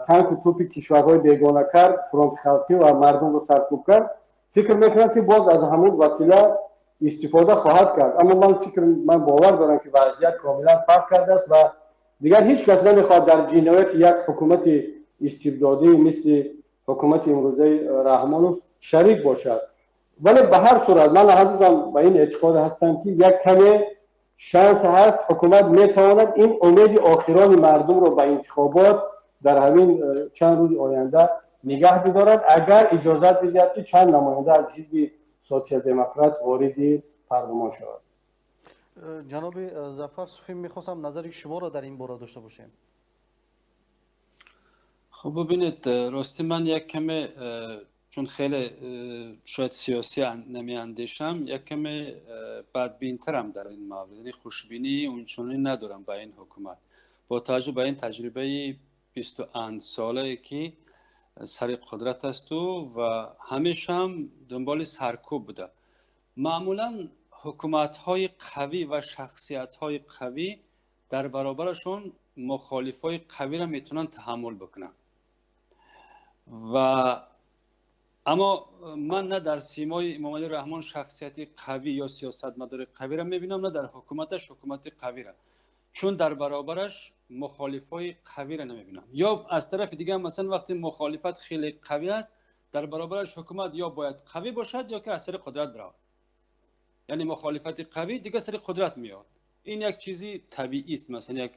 танку тӯпи кишварҳои бегона кард Фронти халқӣ ва мардумро саркӯб кард, фикр мекунам, ки боз аз ҳамун васила истифода хоҳад кард. Аммо ман бовар дорам, ки вазъият комилан фарқ кардааст ва дигар ҳеҷ кас намехоҳад дар ҷинояти як ҳукумати истибдодӣ мисли ҳукумати имрӯзаи Раҳмонов шарик бошад. Вале ба ҳар сурат ман ҳанӯзам ба ин эътиқод ҳастам, ки як каме шанс ҳаст, ҳукумат метавонад ин умеди охирони мардумро ба интихобот дар ҳамин чанд рӯзи оянда нигаҳ бидорад, агар иҷозат бидиҳад, ки чанд намоянда аз ҳизби Социал-демократ вориди парлумон шавад. Ҷаноби Зафар Суфӣ, мехостам назари шуморо дар ин бора дошта бошем. Хуб, бибинед, рости ман як каме, чун хеле шояд сиёсӣ намеандешам, як каме бадбинтарам дар ин маврид, яъне хушбинии унчунонӣ надорам ба ин ҳукумат, бо таваҷҷӯҳ ба ин таҷрибаи 20 солае, ки сари қудрат асту ва ҳамешаам дунболи саркӯб буда. Маъмулан ҳукуматҳои қавӣ ва шахсиятҳои қавӣ дар баробарашон мухолифҳои қавиро метавонанд таҳаммул бикунанд. Ва аммо ман на дар симои Эмомалӣ Раҳмон шахсияти қавӣ ё сиёсатмадори қавиро мебинам, на дар ҳукуматаш ҳукумати қавиро, чун дар баробараш мухолифҳои қавиро намебинам. Ё аз тарафи дигар, масалан, вақте мухолифат хеле қавӣ аст, дар баробараш ҳукумат ё бояд қавӣ бошад, ё ки аз сари қудрат биравад. Яъне мухолифати қавӣ дигар сари қудрат меояд. Ин як чизи табиист, масалан, як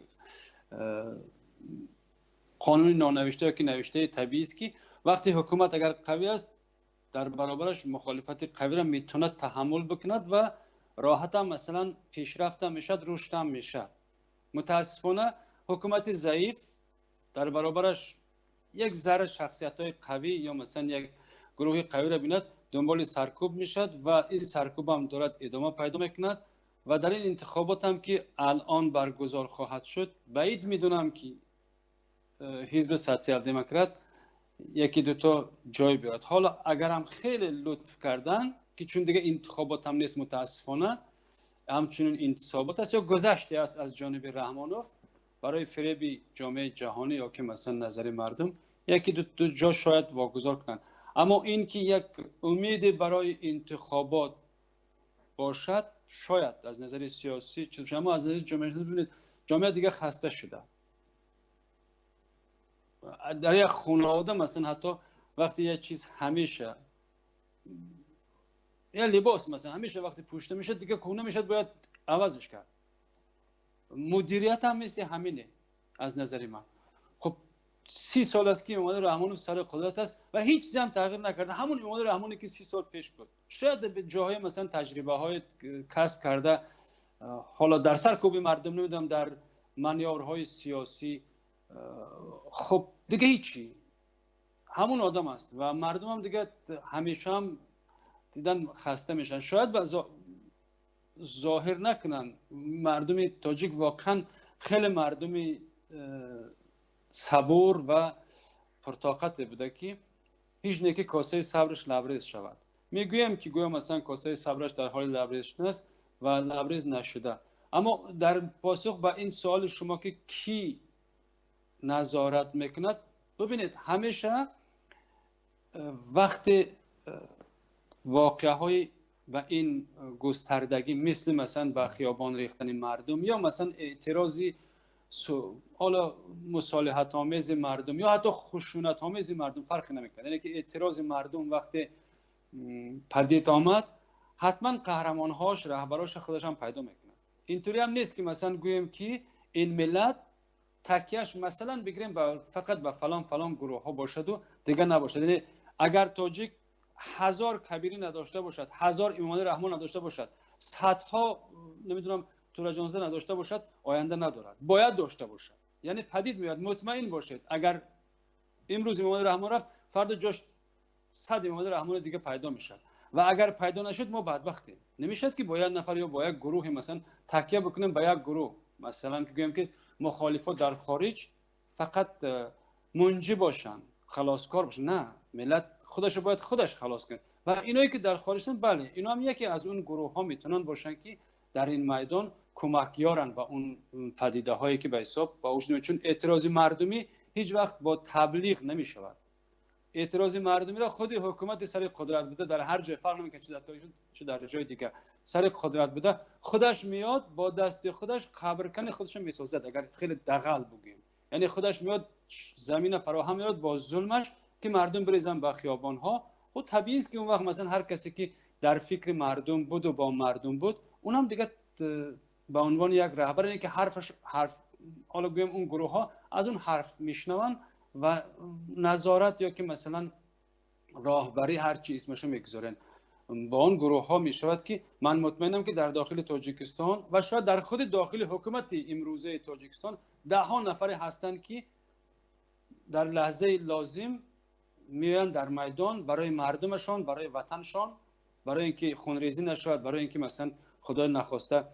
қонуни нонавишта ё ки навиштаи табиист, ки вақте ҳукумат агар қавӣ аст, дар баробараш мухолифати қавиро метавонад таҳаммул бикунад ва роҳатам, масалан, пешрафтам мешавад, рушдам мешавад. Мутаассифона, ҳукумати заиф дар баробараш як зарра шахсиятҳои қавӣ ё масалан як гурӯҳи қавиро бинад, дунболи саркӯб мешавад ва ин саркӯбам дорад идома пайдо мекунад. Ва дар ин интихобот ҳам, ки алон баргузор хоҳад шуд, баид медонам, ки ҳизби Социал-демократ яки дуто ҷой биёрад. Ҳоло агарам хеле лутф кардан, ки чун дига интихобот ҳам нест, мутаассифона, ҳамчунин интисобот аст ё гузаште аст аз ҷониби Раҳмонов барои фиреби ҷомеаи ҷаҳонӣ ё ки масалан назари мардум, яки ду ҷо шояд вогузор кунанд. Аммо ин ки як умеде барои интихобот бошад, шояд аз назари сиёсӣ чиз бошад, аммо аз назари ҷомеа, бибинед, ҷомеа дига хаста шуда. Дар як хонавода, масалан, ҳатто вақте як чиз ҳамеша, як либос, масалан, ҳамеша вақте пӯшида мешавад, дига кӯҳна мешавад, бояд авазش кард. Мудирият ҳам мисли ҳамине аз назари ман. Хуб, 30 сол аст, ки Эмомалӣ Раҳмонов сари қудрат аст ва ҳеҷ чизе ҳам тағйир накарда. Ҳамун Эмомалӣ Раҳмоне, ки 30 сол пеш буд, шояд ҷоҳое, масалан, таҷрибаҳои касб карда, ҳоло дар саркӯби мардум, намедонам, дар манёврҳои сиёсӣ. Хуб, дига ҳечи, ҳамун одам аст ва мардумам дига ҳамеша ҳам дидан хаста мешаванд. Шояд ба зоҳир накунанд, мардуми тоҷик воқеан хеле мардуми сабур ва пуртоқате буда, ки ҳеҷ не ки косаи сабраш лабрез шавад. Мегӯям, ки гӯё масалан косаи сабраш дар ҳоли лабрез шудан аст ва лабрез нашуда. Аммо дар посух ба ин суоли шумо, ки кӣ назорат мекунад, бибинед, ҳамеша вақте воқеаҳои ба ин густардагӣ, мисли масалан ба хиёбон рехтани мардум ё масалан эътирози حالا مصالحت آمیز مردم یا حتی خشونت آمیز مردم فرقی نمیکنه، یعنی که اعتراض مردم وقتی پدید آمد حتما قهرمانهاش رهبراش خودش هم پیدا میکنه. اینطوری هم نیست که مثلا گوییم که این ملت تکیهش مثلا بگیریم فقط به فلان فلان گروه ها باشد و دیگه نباشد. یعنی اگر تاجیک 1000 کبیری نداشته باشد، 1000 امام رحمان نداشته باشد، صدها نمیدونم تورجانزه نداشته باشد، آینده ندارد. باید داشته باشد، یعنی پدید میاد. مطمئن باشید اگر امروز امام رحمان رفت، فردا جاش 100 امام رحمان دیگه پیدا میشد و اگر پیدا نشد ما بدبختیم. نمیشد که با یک نفر یا با یک گروه مثلا تکیه بکنیم به یک گروه، مثلا که گویم که مخالفا در خارج فقط منجی باشن، خلاصکار باشن. نه، ملت خودش باید خودش خلاص کنه و اینایی که در خارجن بله اینا هم یکی از اون گروه ها میتونن باشن که در این میدان کمکیارن و اون پدیده هایی که به حساب با وجود، چون اعتراض مردمی هیچ وقت با تبلیغ نمیشود. اعتراض مردمی را خود حکومت سر قدرت بوده در هر جای، فرق نمیکنه چه در تاجیکستان چه در جای دیگه، سر قدرت بوده خودش میاد با دست خودش قبرکن خودش میسازد. اگر خیلی دغل بگیم، یعنی خودش میاد زمین فراهم میاد با ظلمش که مردم بریزن به خیابان ها. خب طبیعی است که اون وقت مثلا هر کسی که در فکر مردم بود و با مردم بود، اونم دیگه به عنوان یک رهبر، یعنی که حرفش حرف، حالا گویم اون گروه ها از اون حرف میشنون و نظارت یا که مثلا راهبری هر چی اسمشو میگذارن با آن گروه ها میشود که من مطمئنم که در داخل تاجیکستان و شاید در خود داخل حکومت امروزه تاجیکستان ده ها نفر هستند که در لحظه لازم میان در میدان برای مردمشان، برای وطنشان، برای اینکه خونریزی نشود، برای اینکه مثلا خدای نخواسته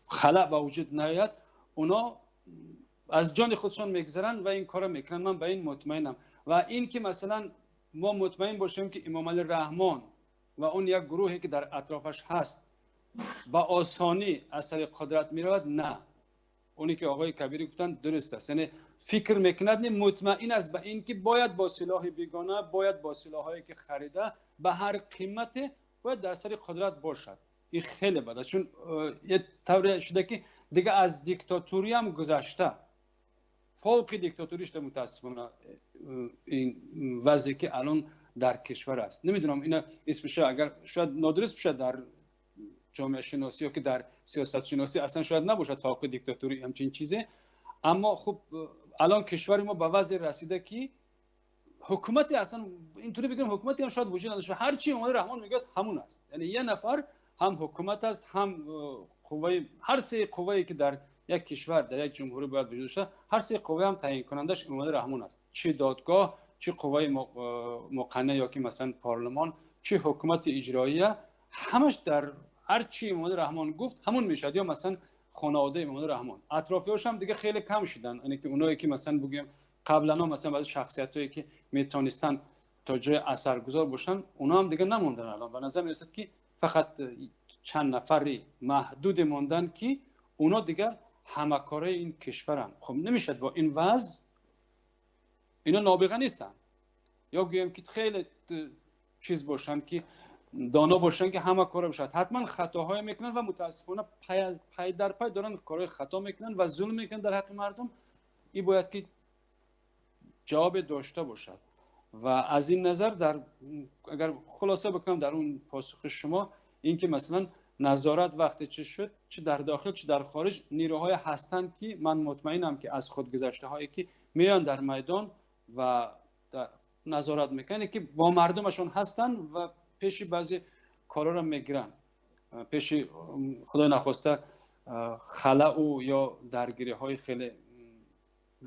خلأ به وجود نیاید، اونا از جان خودشان میگذرن و این کارو میکنن. من به این مطمئنم. و این که مثلا ما مطمئن باشیم که امام علی رحمان و اون یک گروهی که در اطرافش هست با آسانی از سر قدرت میرود، نه. اونی که آقای کبیری گفتن درست است، یعنی فکر میکند مطمئن است به این که باید با سلاح بیگانه، باید با سلاحایی که خریده به هر قیمت باید در سر قدرت باشد. این خیلی بد است، چون یه طوری شده که دیگه از دیکتاتوری هم گذشته، فوق دیکتاتوری شده متاسفانه این وضعی که الان در کشور است. نمیدونم اینا اسمش اگر شاید نادرست بشه در جامعه شناسی یا که در سیاست شناسی اصلا شاید نباشد فوق دیکتاتوری همچین چیزی، اما خب الان کشور ما به وضع رسیده که حکومتی اصلا اینطوری بگیم حکومتی هم شاید وجود نداشته، هر چی امام رحمان میگه همون است. یعنی یه نفر هم حکومت است، هم قوه، هر سه قوه‌ای که در یک کشور در یک جمهوری باید وجود داشته، هر سه قوه هم تعیین کنندش امام رحمان است، چه دادگاه، چه قوه مقننه یا که مثلا پارلمان، چه حکومت اجراییه، همش در هر چی امام رحمان گفت همون میشد. یا مثلا خانواده امام رحمان اطرافیاش هم دیگه خیلی کم شدن، یعنی که اونایی که مثلا بگیم قبلا مثلا بعضی شخصیتایی که میتونستن تا جای اثرگذار باشن اونا هم دیگه نموندن. الان به نظر میرسد که فقط چند نفری محدود موندن که اونا دیگر همه کاره این کشورن. خب نمیشد با این وضع، اینا نابغه نیستن یا گویم که خیلی چیز باشن که دانا باشن که همه کاره باشد، حتما خطاهای میکنن و متاسفانه پی در پی دارن کارهای خطا میکنن و ظلم میکنن در حق مردم. این باید که جواب داشته باشد. و از این نظر در اگر خلاصه بکنم در اون پاسخ شما، این که مثلا نظارت وقتی چه شد، چه در داخل چه در خارج، نیروهای هستند که من مطمئنم که از خود گذشته هایی که میان در میدان و نظارت میکنن که با مردمشون هستن و پیش بعضی کارا رو میگیرن، پیش خدای نخواسته خلأ و یا درگیری های خیلی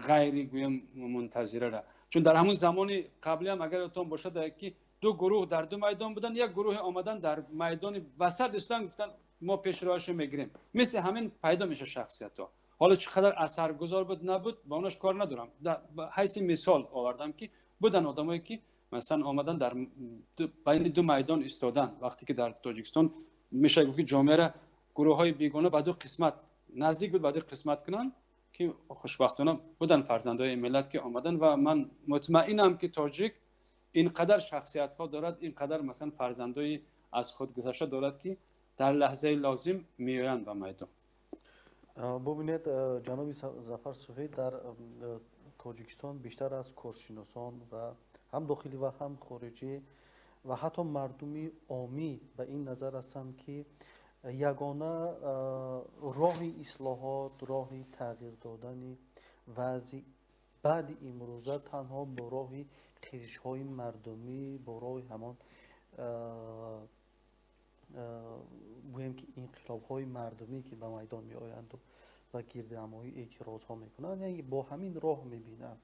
غیری گویم منتظره را. چون در همون زمان قبلی هم اگر یادتان باشد که دو گروه در دو میدان بودن، یک گروه آمدن در میدان وسط استان گفتن ما پیش راهش میگیریم، مثل همین پیدا میشه شخصیت ها. حالا چقدر اثرگذار بود نبود با اونش کار ندارم، در حیث مثال آوردم که بودن آدمایی که مثلا آمدن در بین دو میدان ایستادن. وقتی که در تاجیکستان میشه گفت که جامعه را گروه های بیگانه به دو قسمت نزدیک بود به دو قسمت کنن که خوشبختانه بودن فرزندای ملت که آمدن. و من مطمئنم که تاجیک اینقدر شخصیت ها دارد، اینقدر مثلا فرزندای از خود گذشته دارد که در لحظه لازم میآیند به میدان. Бубинед, ҷаноби Зафар Суфӣ, дар Тоҷикистон бештар аз коршиносон ва ҳам дохилӣ ва ҳам хориҷӣ ва ҳатто мардуми омӣ ба ин назар ҳастанд, ки ягона роҳи ислоҳот, роҳи тағйир додани вазъи баъди имрӯза танҳо бо роҳи хезишҳои мардумӣ, бо роҳи ҳамон гӯем ки инқилобҳои мардумӣ, ки ба майдон меоянду ва гирдиҳамоӣ эътирозҳо мекунанд, яъне бо ҳамин роҳ мебинанд.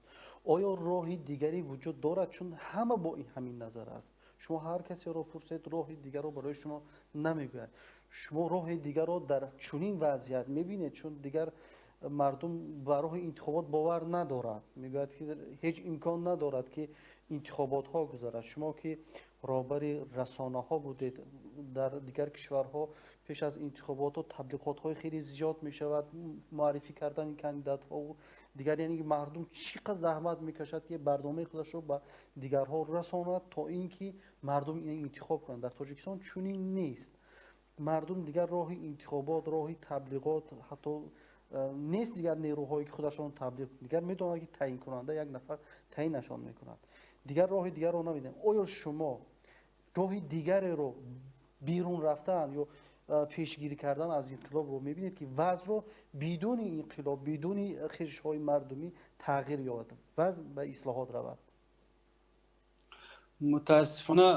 Оё роҳи дигаре вуҷуд дорад? Чун ҳама бо ҳамин назар аст. Шумо ҳар касеро пурсед, роҳи дигарро барои шумо намегӯяд. Шумо роҳи дигарро дар чунин вазъият мебинед? Чун дигар мардум ба роҳи интихобот бовар надорад, мегӯяд ки ҳеҷ имкон надорад, ки интихоботҳо гузарад. Шумо ки роҳбари расонаҳо будед, дар дигар кишварҳо пеш аз интихоботҳо таблиғотҳои хеле зиёд мешавад, муаррифӣ кардани кандидатҳову дигар, яъне мардум чӣ қадр заҳмат мекашад, ки барномаи худашро ба дигарҳо расонад, то ин ки мардум интихоб кунанд. Дар Тоҷикистон чунин нест. Мардум дигар роҳи интихобот, роҳи таблиғот ҳатто нест. Дигар нерӯҳое ки худашон таблиғ, дигар медонанд, ки таъинкунанда як нафар таъинашон мекунад, дигар роҳи дигарро намедонем. Оё шумо роҳи дигареро, берун рафтан ё пешгирӣ кардан аз инқилобро мебинед, ки вазъро бидуни инқилоб, бидуни хезишҳои мардумӣ тағйир ёбад, вазъ ба ислоҳот равад? Мутаассифона,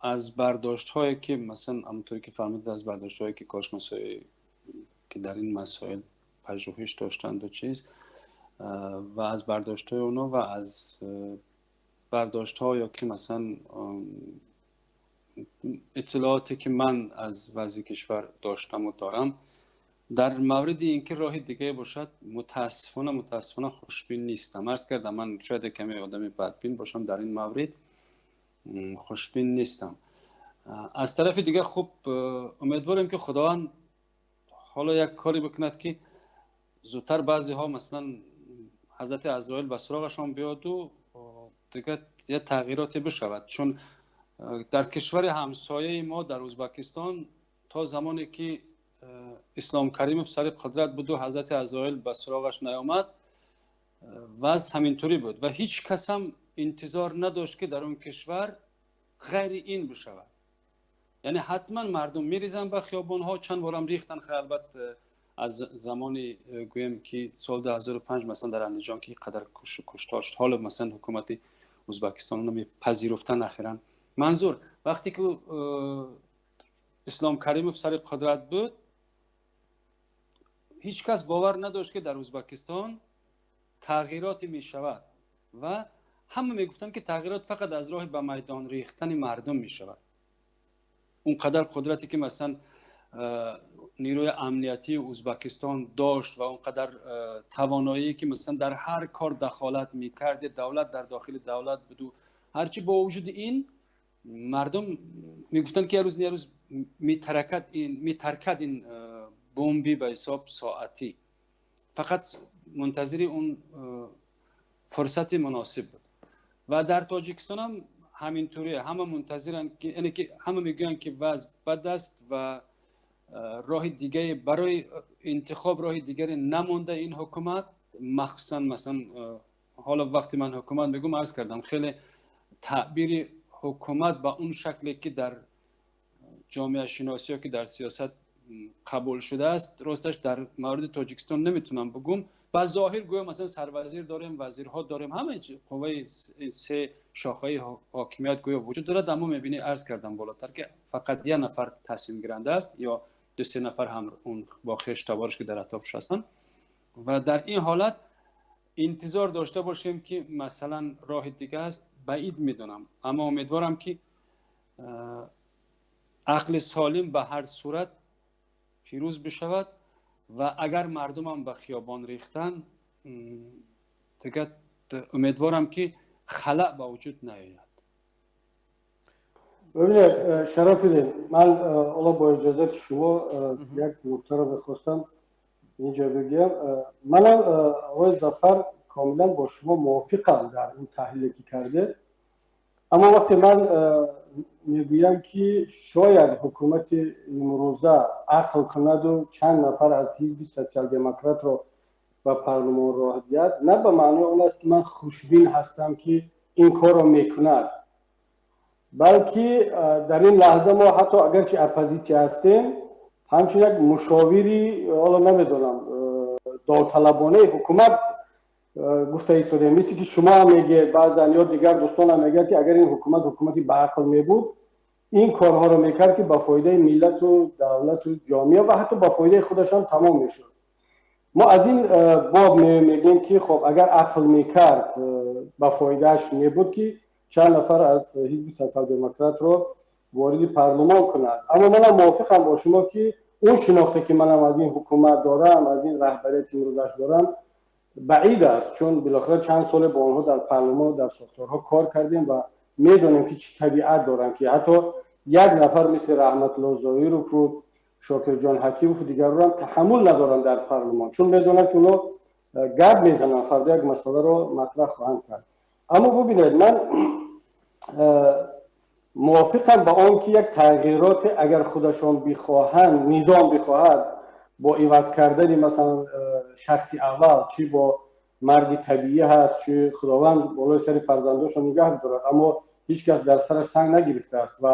аз бардоштҳое ки масалан, ҳамонтавре ки фармудед, аз бардоштҳое ки коршиносое ки дар ин масоил пажӯҳиш доштанду чиз ва аз бардоштҳои онҳо ва аз бардоштҳо ё ки масалан иттилооте ки ман аз вазъи кишвар доштаму дорам, дар мавриди ин ки роҳи дигае бошад, мутаассифона хушбин нестам. Арз кардам, ман шояд каме одами бадбин бошам, дар ин маврид хушбин нестам. Аз тарафи дигар, хуб, умедворем, ки Худованд ҳоло як коре бикунад, ки зудтар баъзеҳо, масалан, ҳазрати Азроил ба суроғашон биёду дигар як тағйироте бишавад. Чун дар кишвари ҳамсояи мо, дар Ӯзбекистон, то замоне ки Ислом Каримов сари қудрат буду ҳазрати Азроил ба суроғаш наёмад, вазъ ҳаминтурӣ буд ва ҳеҷ кас ҳам интизор надошт, ки дар он кишвар ғайри ин бишавад. Яъне ҳатман мардум мерезанд ба хиёбонҳо, чанд борам рехтанд. Хеле албатта, аз замони, гӯем ки соли 2005, масалан, дар Андиҷон ки қадар куштор шуд, ҳоло масалан ҳукумати Ӯзбекистон мепазируфтан ахиран. Манзур, вақте ки Ислом Каримов сари қудрат буд, ҳеҷ кас бовар надошт, ки дар Ӯзбекистон тағйироте мешавад, ва ҳама мегуфтанд, ки тағйирот фақат аз роҳи ба майдон рехтани мардум мешавад. Он қадар қудрате ки масалан нерӯи амниятии Ӯзбекистон дошт ва он қадар тавоноие ки масалан дар ҳар кор дахолат мекард, давлат дар дохили давлат буду ҳарчи, бо вуҷуди ин мардум мегуфтанд, ки як рӯз, як рӯз метаркад ин бомби ба ҳисоб соатӣ. Фақат мунтазири он фурсати муносиб буд. Ва дар Тоҷикистон ҳам ҳаминтурие. Ҳама мунтазиранд, ки яъне ки ҳама мегӯянд, ки вазъ бад аст ва роҳи дигаре барои интихоб, роҳи дигаре намонда ин ҳукумат. Махсусан, масалан, ҳоло вақте ман ҳукумат мегӯм, арз кардам, хеле таъбири ҳукумат ба он шакле ки дар ҷомеашиносӣ ё ки дар сиёсат қабул шудааст, росташ, дар мавриди Тоҷикистон наметунам бигӯм. Ба зоҳир гӯё масалан сарвазир дорем, вазирҳо дорем, ҳама қувваи се шохаи ҳокимият гӯё вуҷуд дорад, аммо мебинӣ, арз кардам болотар, ки фақат як нафар тасмимгиранда аст ё ду се нафар ҳам он бо хештабораш, ки дар атрофш ҳастанд. Ва дар ин ҳолат интизор дошта бошем, ки масалан роҳи дига аст, баид медонам, аммо умедворам, ки ақли солим ба ҳар сурат пирӯз бишавад ва агар мардумам ба хиёбон рехтан, дигар умедворам, ки халаъ ба вуҷуд наояд. Бибинед, Шарафиддин, ман ҳоло бо иҷозати шумо як нуктаро мехостам инҷо бигӯям. Манам, оғои Зафар, комилан бо шумо мувофиқам дар ин таҳлиле ки кардед. Аммо вақте ман мегӯям, ки шояд ҳукумати имрӯза ақл кунаду чанд нафар аз ҳизби Социал-демократро ба парлумон роҳ диҳад, на ба маънои он аст, ки ман хушбин ҳастам, ки ин корро мекунад, балки дар ин лаҳза мо ҳатто агарчи оппозитсия ҳастем, ҳамчун як мушовири, ҳоло намедонам, довталабонаи ҳукумат гуфта истодаем. Мисли ки шумо ҳам мегӯед баъзан ё дигар дӯстонам мегӯяд, ки агар ин ҳукумат ҳукумати баақл мебуд, ин корҳоро мекард, ки ба фоидаи миллату давлату ҷомеа ва ҳатто ба фоидаи худашам тамом мешуд. Мо аз ин боб мегӯем, ки хоб, агар ақл мекард, ба фоидааш мебуд, ки чанд нафар аз ҳизби Социал-демократро вориди парлумон кунад. Аммо манам мувофиқам бо шумо, ки он шинохте, ки манам аз ин ҳукумат дорам, аз ин раҳбарияти имрӯзаш дорам, баъид аст, чун билохира чанд соле бо онҳо дар парлумон, дар сохторҳо кор кардем ва медонем, ки чӣ табиат доранд, ки ҳатто як нафар мисли Раҳматулло Зоирову Шокирҷон Ҳакимову дигарро таҳаммул надоранд дар парлумон, чун медонанд, ки онҳо гап мезананд, фардо як масъаларо матраҳ хоҳанд кард. Аммо бубинед, ман мувофиқам ба он, ки як тағйироте, агар худашон бихоҳанд, низом бихоҳад, бо иваз кардани, масалан, шахси аввал, чӣ бо марги табиӣ ҳаст, чӣ Худованд болои сари фарзандошон нигаҳ дорад, аммо ҳеҷ кас дар сараш санг нагирифтааст ва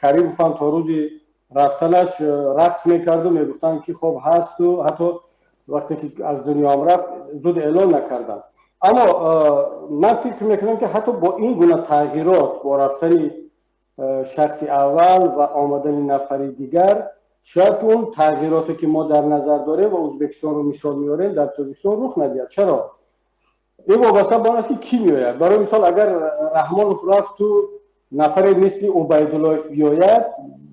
Каримов ҳам то рӯзи рафтанаш рақс мекарду мегуфтанд, ки хоб ҳасту ҳатто вақте ки аз дунёам рафт, зуд эълон накарданд. Аммо ман фикр мекунам, ки ҳатто бо ин гуна тағйирот, бо рафтани шахси аввал ва омадани нафари дигар, шояд он тағйироте, ки мо дар назар дорем ва Ӯзбекистонро мисол меорем, дар Тоҷикистон рух надиҳад. Чаро? Ин вобаста ба он аст, ки кӣ меояд. Барои мисол, агар Раҳмонов рафту нафаре мисли Убайдуллоев биёяд,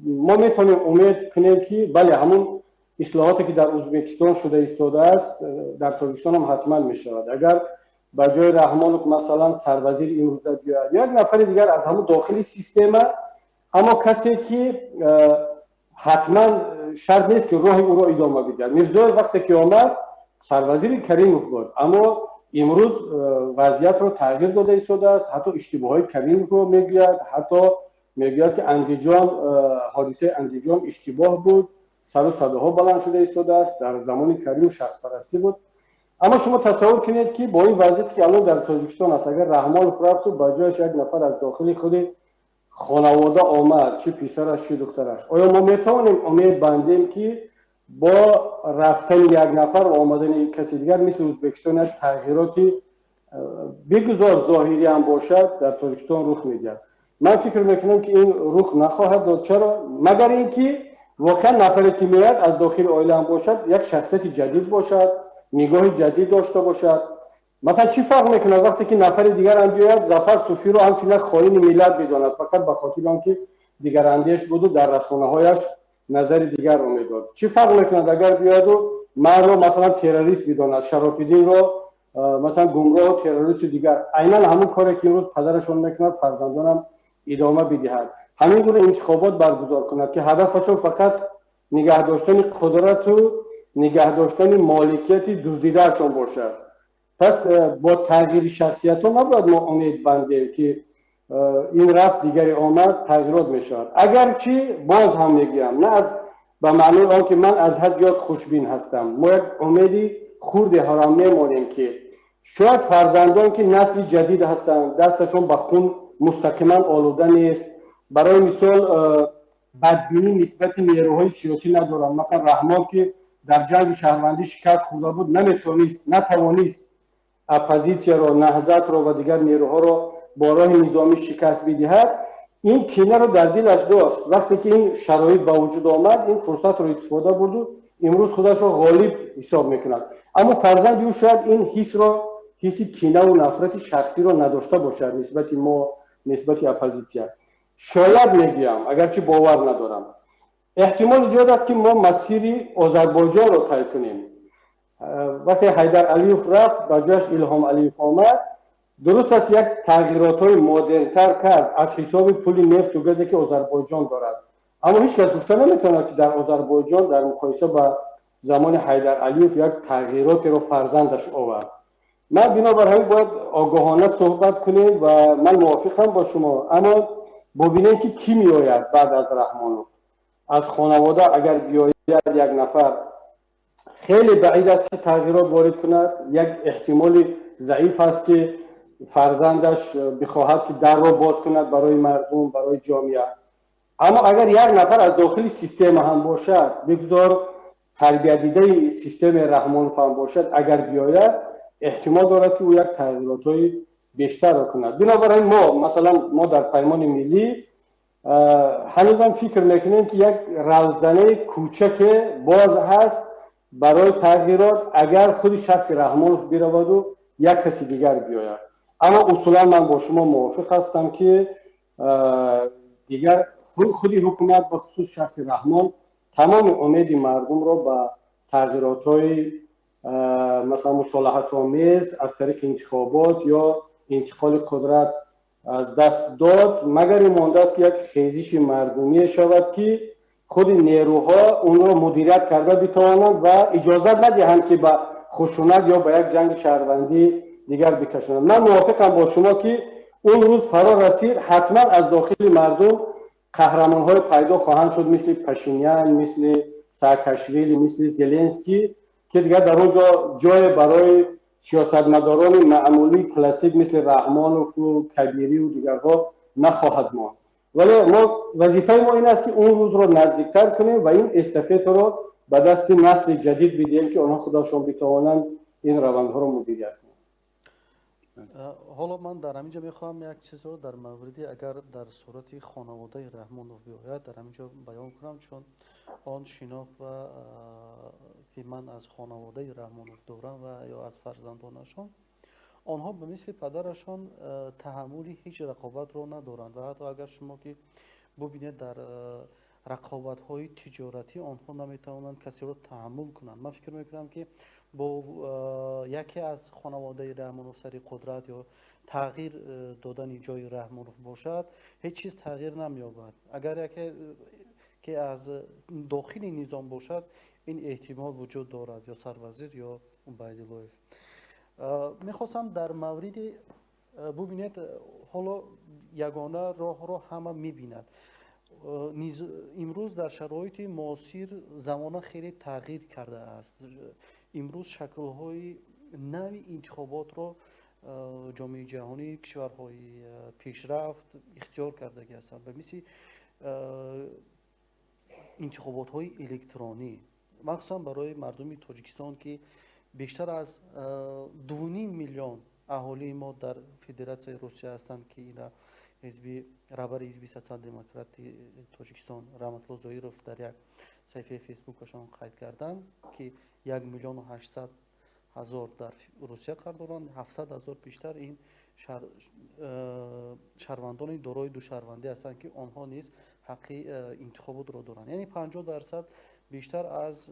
мо метавонем умед кунем, ки бале, ҳамун ислоҳоте, ки дар Ӯзбекистон шуда истодааст, дар Тоҷикистон ҳам ҳатман мешавад. Агар ба ҷои Раҳмонов, масалан, сарвазири имрӯза биёяд, як нафари дигар аз ҳамун дохили система, аммо касе, ки ҳатман шарт нест, ки роҳи ӯро идома бидиҳад. Мирзоев вақте ки омад, сарвазири Каримов буд, аммо имрӯз вазъиятро тағйир дода истодааст, ҳатто иштибоҳҳои Каримовро мегӯяд, ҳатто мегӯяд, ки Андиҷон, ҳодисаи Андиҷон иштибоҳ буд, сару садоҳо баланд шуда истодааст, дар замони Каримов шахспарастӣ буд. Аммо шумо тасаввур кунед, ки бо ин вазъияте, ки алон дар Тоҷикистон аст, агар Раҳмонов рафту ба ҷояш як нафар аз дохили худи хонавода омад, чӣ писараш, чӣ духтараш, оё мо метавонем умед бандем, ки бо рафтани як нафар ва омадани каси дигар, мисли Ӯзбекистон, як тағйироти бигузор зоҳирӣ ҳам бошад, дар Тоҷикистон рух медиҳад? Ман фикр мекунам, ки ин рух нахоҳад дод. Чаро? Магар ин ки воқеан нафаре, ки меояд, аз дохили оила ҳам бошад, як шахсияти ҷадид бошад, нигоҳи ҷадид дошта бошад. Масалан, чӣ фарқ мекунад, вақте ки нафари дигарам биёяд, Зафар Суфиро ҳамчун як хоини миллат медонад, фақат ба хотири он ки дигарандеш буду дар расонаҳояш назари дигарро медод? Чӣ фарқ мекунад, агар биёяду манро, масалан, террорист бидонад, Шарофиддинро, масалан, гумроҳу террористу дигар, айнан ҳамон коре, ки имрӯз падарашон мекунад, фарзандонам идома бидиҳад, ҳамин гуна интихобот баргузор кунад, ки ҳадафашон фақат нигаҳ доштани қудрату нигаҳ доштани моликияти дуздидаашон бошад? Пас бо тағйири шахсиятҳо набояд мо умед бандем, ки ин рафт, дигаре омад, тағйирот мешавад. Агарчи боз ҳам мегӯям, на аз ба маънои он ки ман аз ҳад зиёд хушбин ҳастам, мо як умеди хурде ҳарам мемонем, ки шояд фарзандон, ки насли ҷадид ҳастанд, дасташон ба хун мустақиман олуда нест, барои мисол, бадбинӣ нисбати нерӯҳои сиёсӣ надоранд. Масалан, Раҳмон, ки дар ҷанги шаҳрвандӣ шикаст хӯрда буд, наметавонист, натавонист оппозитсияро, Наҳзатро ва дигар нерӯҳоро бо роҳи низомӣ шикаст бидиҳад, ин кинаро дар дилаш дошт. Вақте ки ин шароит ба вуҷуд омад, ин фурсатро истифода бурду имрӯз худашро ғолиб ҳисоб мекунад. Аммо фарзанди ӯ шояд ин ҳисро, ҳисси кинаву нафрати шахсиро надошта бошад нисбати мо, нисбати оппозитсия. Шояд, мегӯям, агарчи бовар надорам, эҳтимоли зиёд аст, ки мо масири Озарбойҷонро тай кунем. Вақте Ҳайдар Алиев рафт, ба ҷояш Илҳом Алиев омад. Дуруст аст, як тағйиротҳои модернтар кард аз ҳисоби пули нефту газе, ки Озарбойҷон дорад, аммо ҳеҷ кас гуфта наметавонад, ки дар Озарбойҷон дар муқоиса ба замони Ҳайдар Алиев як тағйиротеро фарзандаш овард. من بنابر همین باید آگاهانه صحبت کنیم و من موافقم با شما، اما ببینیم که کی میآید بعد از رحمانوف. از خانواده اگر بیاید یک نفر، خیلی بعید است که تغییرات وارد کند. یک احتمال ضعیف است که فرزندش بخواهد که در را باز کند برای مردم، برای جامعه. اما اگر یک نفر از داخل سیستم هم باشد، بگذار تربیت دیده سیستم رحمانوف هم باشد، اگر بیاید احتمال دارد که او یک تغییرات‌های بیشتر را کند. بنابراین ما مثلا ما در پیمان ملی هنوزم فکر میکنیم که یک روزنه کوچک باز هست برای تغییرات اگر خود شخص رحمانوف برود و یک کسی دیگر بیاید. اما اصولا من با شما موافق هستم که دیگر خودی حکومت به خصوص شخص رحمان تمام امید مردم را به تغییرات‌های مثلا مصالحت آمیز از طریق انتخابات یا انتقال قدرت از دست داد، مگر این مانده است که یک خیزش مردمی شود که خود نیروها اون را مدیریت کرده بتوانند و اجازه ندهند که به خشونت یا به یک جنگ شهروندی دیگر بکشانند. من موافقم با شما که اون روز فرا رسید، حتما از داخل مردم قهرمان‌های پیدا خواهند شد، مثل پاشینیان، مثل ساکاشویلی، مثل زلنسکی، که دیگر در اونجا جای برای سیاستمداران معمولی کلاسیک مثل رحمانوف و کبیری و دیگرها نخواهد ماند. ولی ما وظیفه ما این است که اون روز رو نزدیکتر کنیم و این استافت رو به دست نسل جدید بدهیم که آنها خودشان بتوانند این روندها رو مدیریت کنند. حالا من در همینجا میخواهم یک چیز رو در موردی اگر در صورت خانواده رحمانوف بیاید در همینجا بیان کنم، چون آن شناخت و که من از خانواده رحمانوف دارم و یا از فرزندانشان، آنها به مثل پدرشان تحمل هیچ رقابت رو ندارند و حتی اگر شما که ببینید در رقابت های تجارتی آنها نمیتوانند کسی رو تحمل کنند. من فکر میکنم که با یکی از خانواده رحمانوف سر قدرت یا تغییر دادن جای رحمانوف باشد، هیچ چیز تغییر نمییابد. اگر یکی که از داخل نظام باشد، این احتمال وجود دارد، یا سروزیر یا عبیداللهیف. میخواستم در مورد ببینید، حالا یگانه راه را همه میبیند. امروز در شرایط معاصر زمانه خیلی تغییر کرده است. امروز شکل‌های نو انتخابات را جامعه جهانی، کشورهای پیشرفت اختیار کرده هستند، به مثل انتخابات‌های الکترونی، مخصوصا برای مردم تاجیکستان که بیشتر از 2.5 میلیون اهالی ما در فدراسیون روسیه هستند که اینا حزب رهبر حزب سوسیال دموکرات تاجیکستان رحمت‌الله زویروف در یک صفحه فیسبوکشان قید کردند که 1,800,000 در روسیه قرار دارند، 700,000 بیشتر این شهروندان دارای دو شهروندی هستند که آنها نیز حق انتخابات را دارند. یعنی 50% بیشتر از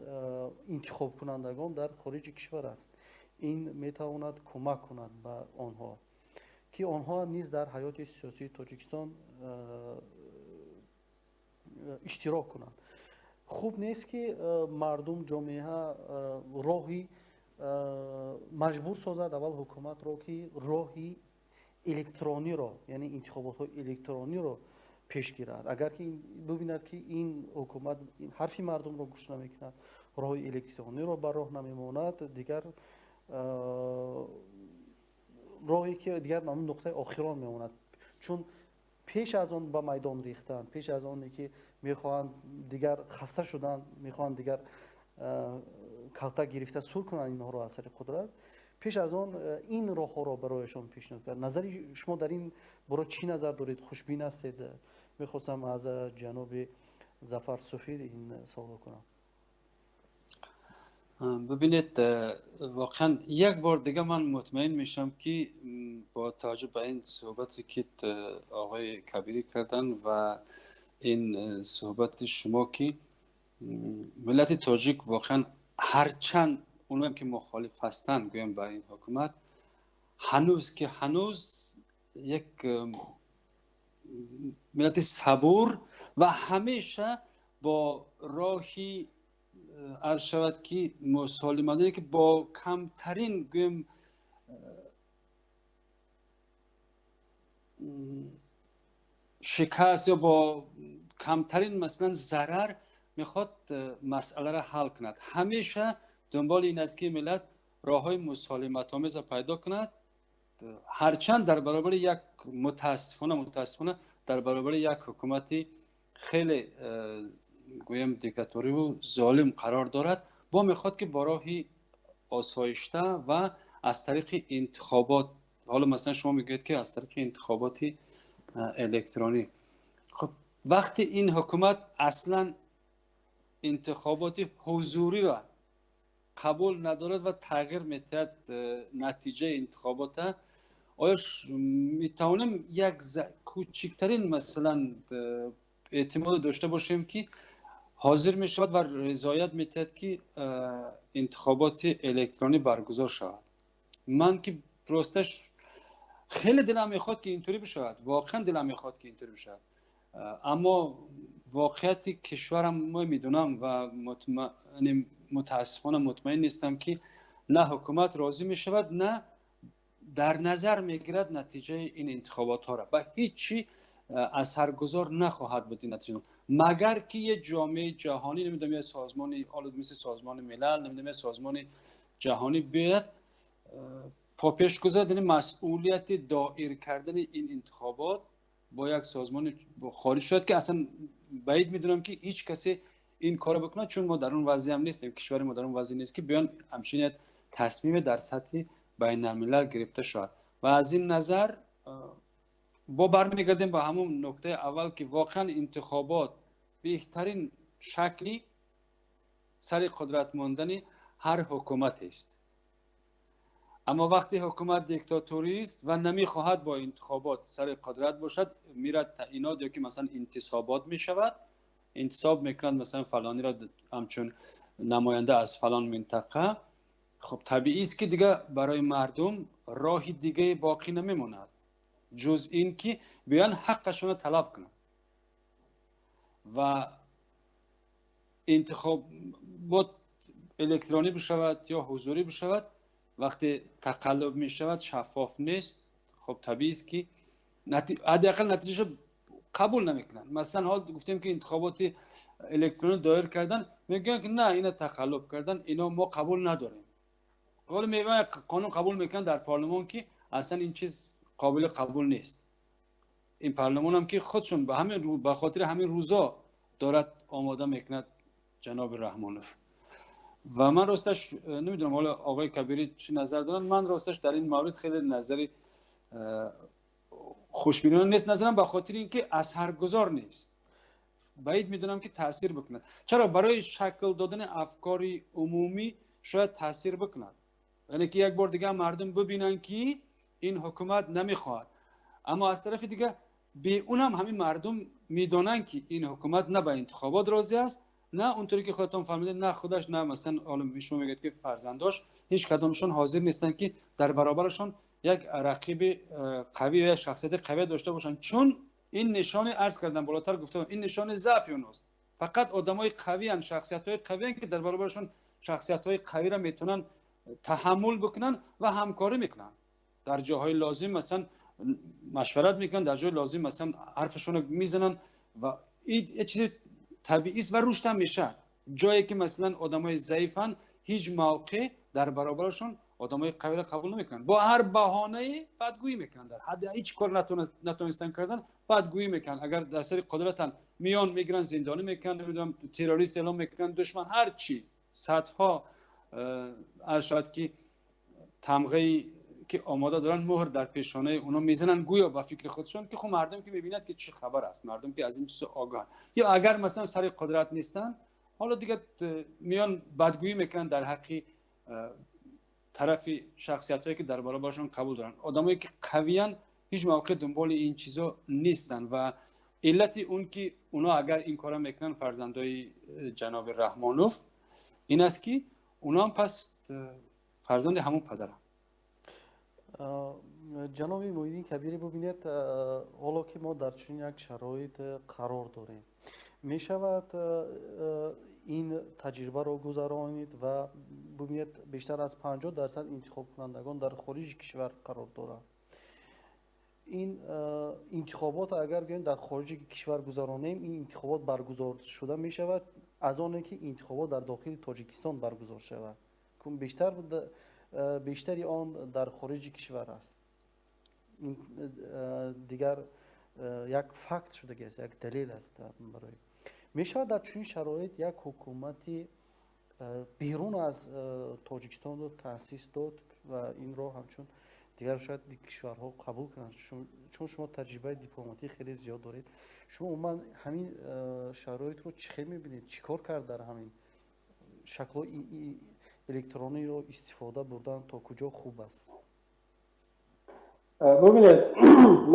انتخاب کنندگان در خارج کشور است. این میتواند کمک کند به آنها که آنها نیز در حیات سیاسی تاجیکستان اشتراک کنند. خوب نیست که مردم جامعه راهی مجبور سازد اول حکومت را که راهی الکترونی را، یعنی انتخابات های الکترونی را پیش گیرد. اگر که ببیند که این حکومت حرفی مردم را گوش نمیکند، راه الکترونی را بر راه نمیماند، دیگر راهی که دیگر نقطه آخران میماند. چون پیش از آن به میدان ریختن، پیش از آن که میخواهند دیگر خسته شدن، میخواهند دیگر کلتا گرفته سر کنند اینها را از سر قدرت، پیش از آن این راه ها را برایشان پیشنهاد کرد. نظر شما در این برای چی نظر دارید؟ خوشبین هستید؟ میخواستم از جناب ظفر صوفی این سوال کنم. ببینید، واقعا یک بار دیگه من مطمئن میشم که با توجه به این صحبتی که آقای کبیری کردن و این صحبت شما که ملت تاجیک واقعا هرچند اونم که مخالف هستن گویم به این حکومت، هنوز که هنوز یک ملت صبور و همیشه با راهی عرض شود که مسالمانه که با کمترین گویم شکست یا با کمترین مثلا ضرر میخواد مسئله را حل کند. همیشه دنبال این است که ملت راه‌های مسالمت‌آمیز را پیدا کند، هرچند در برابر یک متاسفانه در برابر یک حکومتی خیلی گویم دیکتاتوری و ظالم قرار دارد، با میخواد که با راهی آسایشته و از طریق انتخابات، حالا مثلا شما میگوید که از طریق انتخاباتی الکترونی، خب وقتی این حکومت اصلا انتخابات حضوری را قبول ندارد و تغییر میتد نتیجه انتخابات، آیا میتوانیم یک کوچکترین مثلا اعتماد داشته باشیم که حاضر میشود و رضایت میتد که انتخابات الکترونی برگزار شود؟ من که راستش خیلی دلم میخواد که اینطوری بشود، واقعا دلم میخواد که اینطوری بشود، اما واقعیت کشورم ما میدونم و متاسفانه مطمئن نیستم که نه حکومت راضی میشود نه در نظر میگیرد نتیجه این انتخابات ها را، و هیچی اثرگذار نخواهد بود این نتیجه، مگر که یه جامعه جهانی، نمیدونم یه سازمان مثل سازمان ملل، نمیدونم یه سازمان جهانی بیاید پا پیش گذارد، یعنی مسئولیت دایر کردن این انتخابات با یک سازمان خارج شد که اصلا بعید میدونم که هیچ کسی این کارو بکنه، چون ما در اون وضعی هم نیستیم، کشور ما در اون وضعی نیست که بیان همچین تصمیم در سطح بین الملل گرفته شود. و از این نظر با برمیگردیم به همون نکته اول که واقعا انتخابات بهترین شکلی سر قدرت ماندن هر حکومت است، اما وقتی حکومت دیکتاتوری است و نمیخواهد با انتخابات سر قدرت باشد، میرد تعیینات یا که مثلا انتصابات میشود، انتصاب میکنند مثلا فلانی را همچون نماینده از فلان منطقه، خب طبیعی است که دیگه برای مردم راه دیگه باقی نمیماند جز این که بیان حقشون را طلب کنند و انتخابات الکترونی بشود یا حضوری بشود، وقتی تقلب می شود شفاف نیست، خب طبیعی است که حداقل نتیجه قبول نمیکنن. مثلا حال گفتیم که انتخابات الکترونی دایر کردن، میگن که نه اینا تقلب کردن، اینا ما قبول نداریم. ولی میگن قانون قبول میکنن در پارلمان که اصلا این چیز قابل قبول نیست. این پارلمان هم که خودشون به همین به خاطر همین روزا دارد آماده میکند جناب رحمانوف. و من راستش نمیدونم حالا آقای کبیری چی نظر دارن، من راستش در این مورد خیلی نظری خوشبینانه نیست نظرم، به خاطر اینکه اثرگذار نیست، بعید میدونم که تاثیر بکند. چرا؟ برای شکل دادن افکار عمومی شاید تاثیر بکند، یعنی که یک بار دیگه مردم ببینن که این حکومت نمیخواد، اما از طرف دیگه به اونم همین مردم میدونن که این حکومت نه به انتخابات راضی است، نه اونطوری که خودتون فهمیدید، نه خودش، نه مثلا حالا شما میگید که فرزنداش، هیچ کدامشون حاضر نیستن که در برابرشون یک رقیب قوی یا شخصیت قوی داشته باشن، چون این نشانه عرض کردم بالاتر گفتم این نشانه ضعف اوناست. فقط آدمای قوی ان، شخصیت‌های قوی ان که در برابرشون شخصیت‌های قوی را میتونن تحمل بکنن و همکاری میکنن، در جاهای لازم مثلا مشورت میکنن، در جای لازم مثلا حرفشون رو میزنن و این چیز طبیعی است و رشد هم میشه. جایی که مثلا آدمای ضعیفن هیچ موقع در برابرشون آدمای قوی را قبول نمیکنن، با هر بهانه‌ای بدگویی میکنن، در حد هیچ کار نتونستن کردن بدگویی میکنن. اگر در سر قدرتن میان میگیرن زندانی میکنن، نمیدونم تروریست اعلام میکنن، دشمن، هر چی، صدها ارشاد که تمغه که آماده دارن مهر در پیشانه اونا میزنن، گویا با فکر خودشون که خب مردم که میبیند که چه خبر است، مردم که از این چیز آگاهن. یا اگر مثلا سر قدرت نیستن، حالا دیگه میان بدگویی میکنن در حقی طرف شخصیت هایی که در برابرشون قبول دارن. آدمایی که قویان هیچ موقع دنبال این چیزا نیستن و علت اون که اونا اگر این کارا میکنن فرزندای جناب رحمانوف این است که اونا هم پس فرزند همون پدرن. جناب محی‌الدین کبیری، ببینید حالا که ما در چنین یک شرایط قرار داریم، Мешавад ин таҷрибаро гузаронид ва бубинед, бештар аз 50% интихобкунандагон дар хориҷи кишвар қарор доранд. Ин интихобот агар гӯем дар хориҷи кишвар гузаронем, ин интихобот баргузор шуда мешавад аз оне ки интихобот дар дохили Тоҷикистон баргузор шавад. Бештари он дар хориҷи кишвар аст. Ин дигар як факт шудагиаст, як далел аст барои. Мешавад дар чунин шароит як ҳукумати берун аз Тоҷикистонро таъсис дод ва инро ҳамчун дигар шояд кишварҳо қабул кунанд, чун шумо таҷрибаи дипломатӣ хеле зиёд доред. Шумо умуман ҳамин шароитро чӣ хел мебинед? Чӣ кор кард дар ҳамин шаклҳои электрониро истифода бурдан то куҷо хуб аст? Бубинед,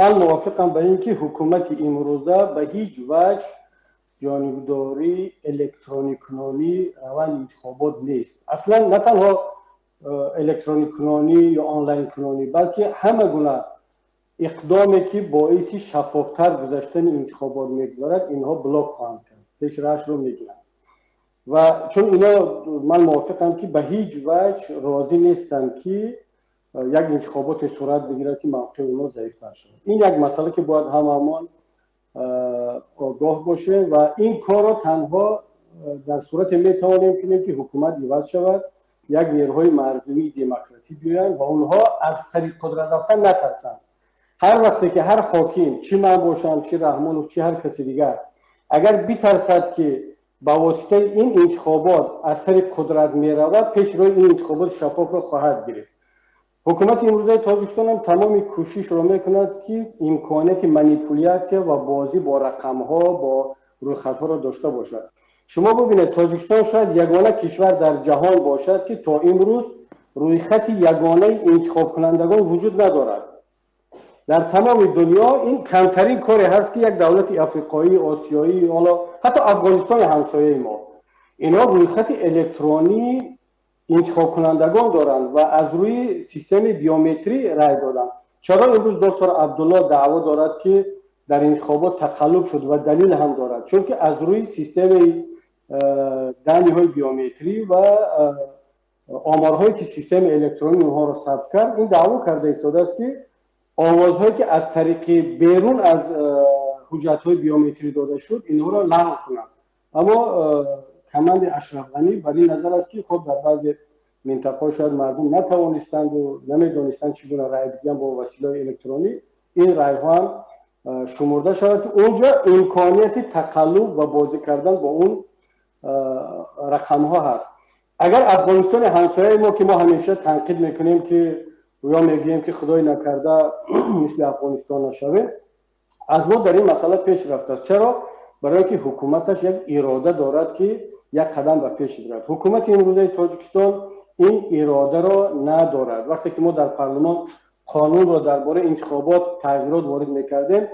ман мувофиқам ба ин ки ҳукумати имрӯза ба ҳеҷ ваҷҳ ҷонибдори электроникунонии раванди интихобот нест. Аслан на танҳо электроникунонӣ ё онлайнкунонӣ, балки ҳама гуна иқдоме ки боиси шаффофтар гузаштани интихобот мегузарад, инҳо блок хоҳанд кард, пешраашро мегиранд. Ва чун ино ман мувофиқам ки ба ҳеҷ ваҷҳ розӣ нестанд ки як интихоботе сурат бигирад ки мавқеи онҳо заифтар шавад. Ин як масъала ки бояд ҳамамон огоҳ бошем ва ин корро танҳо дар сурате метавонем кунем ки ҳукумат иваз шавад, як нерӯҳои мардумии демократӣ биёянд ва онҳо аз сари қудрат рафтан натарсанд. Ҳар вақте ки ҳар ҳоким, чӣ ман бошам, чӣ Раҳмонов, чӣ ҳар каси дигар, агар битарсад ки ба воситаи ин интихобот аз сари қудрат меравад, пеш роҳи ин интихоботи шаффофро хоҳад гирифт. Ҳукумати имрӯзаи Тоҷикистон ҳам тамоми кӯшишро мекунад ки имконияти манипулятсия ва бозӣ бо рақамҳо, бо рӯйхатҳоро дошта бошад. Шумо бубинед, Тоҷикистон шояд ягона кишвар дар ҷаҳон бошад ки то имрӯз рӯйхати ягонаи интихобкунандагон вуҷуд надорад. Дар тамоми дунё ин камтарин коре ҳаст ки як давлати африқоӣ, осиёӣ, ҳоло ҳатто Афғонистони ҳамсояи мо, инҳо рӯйхати электронии интихобкунандагон доранд ва аз рӯи системаи биометрӣ рай доданд. Чаро имрӯз доктор Абдулло даъво дорад ки дар интихобот тақаллуб шуд ва далил ҳам дорад? Чунки аз рӯи системаи данныеҳои биометрӣ ва оморҳое ки системаи электронӣ онҳоро сабт кард, ин даъво карда истодааст ки овозҳое ки аз тариқи берун аз ҳуҷҷатҳои биометрӣ дода шуд, инҳоро лағв кунанд. Аммо команди Ашраф Ғанӣ бар ин назар аст ки хоб дар баъзе минтақаҳо шояд мардум натавонистанду намедонистанд чӣ гуна рай бидиҳанд бо василаҳои электронӣ, ин райҳо ҳам шумурда шавад ки онҷо имконияти тақаллуб ва бозӣ кардан бо он рақамҳо ҳаст. Агар Афғонистони ҳамсояи мо ки мо ҳамеша танқид мекунем ки ё мегӯем ки худой накарда мисли Афғонистон нашавем, аз мо дар ин масъала пеш рафтааст. Чаро? Барои ки ҳукуматаш як ирода дорад ки як қадам ба пеш бирад. Ҳукумати имрӯзаи Тоҷикистон ин иродаро надорад. Вақте ки мо дар парлумон қонунро дар бораи интихобот тағйирот ворид мекардем,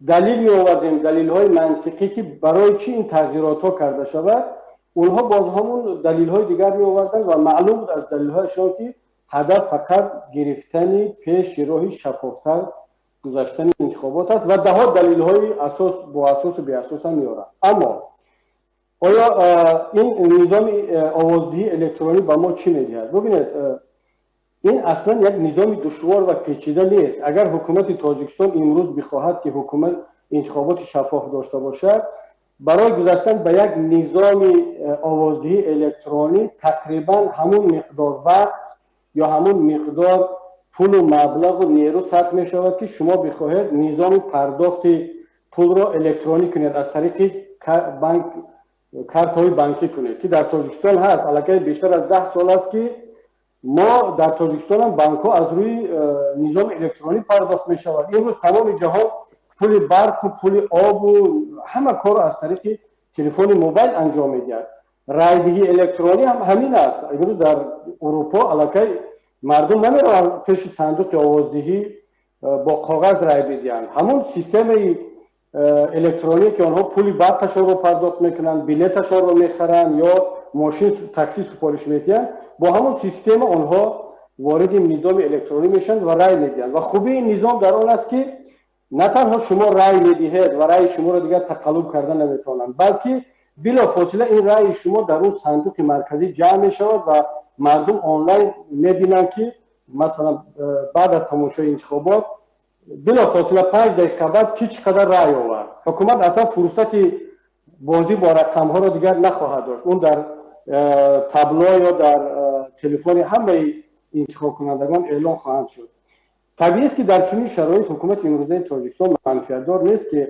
далил меовардем, далилҳои мантиқӣ ки барои чӣ ин тағйиротҳо карда шавад, онҳо боз ҳамун далилҳои дигар меоварданд ва маълум буд аз далилҳояшон ки ҳадаф фақат гирифтани пеши роҳи шаффофтар гузаштани интихобот аст ва даҳо далилҳои асос бо асосу беасос ҳам меоранд. Аммо оё ин низоми овоздиҳии электронӣ ба мо чӣ медиҳад? Бубинед, ин аслан як низоми душвор ва печида нест. Агар ҳукумати Тоҷикистон имрӯз бихоҳад ки ҳукумат интихоботи шаффоф дошта бошад, барои гузаштан ба як низоми овоздиҳии электронӣ тақрибан ҳамун миқдор вақт ё ҳамун миқдор пулу маблағу нерӯ сарф мешавад ки шумо бихоҳед низоми пардохти пулро электронӣ кунед, аз тариқи банк, картҳои банкӣ кунед ки дар Тоҷикистон ҳаст. Аллакай бештар аз 10 сол аст ки мо дар Тоҷикистон ҳам банкҳо аз рӯи низоми электронӣ пардохт мешавад. Имрӯз тамоми ҷаҳон пули барқу пули обу ҳама корро аз тариқи телефони мобайл анҷом медиҳад. Райдиҳии электронӣ ҳам ҳамин аст. Имрӯз дар Урупо аллакай мардум намераванд пеши сандуқи овоздиҳӣ бо коғаз рай бидиҳанд. Ҳамун системаи электронӣ ки онҳо пули барқашонро пардохт мекунанд, билеташонро мехаранд ё мошин такси супориш медиҳанд, бо ҳамун система онҳо вориди низоми электронӣ мешаванд ва рай медиҳанд. Ва хубии ин низом дар он аст ки На танҳо шумо рай медиҳед ва раи шуморо дигар тақаллуб карда наметавонанд, балки билофосила ин раи шумо дар он сандуқи марказӣ ҷамъ мешавад ва мардум онлайн мебинанд, ки масалан баъд аз тамошои интихобот билофосила 5 дақиқа баъд ки чӣ қадар рай овард. Ҳукумат аслан фурсати бозӣ бо рақамҳоро дигар нахоҳад дошт. Он дар табло ё дар телефони ҳамаи интихобкунандагон эълон хоҳанд шуд. Табиист, ки дар чунин шароит ҳукумати имрӯзаи Тоҷикистон манфиатдор нест, ки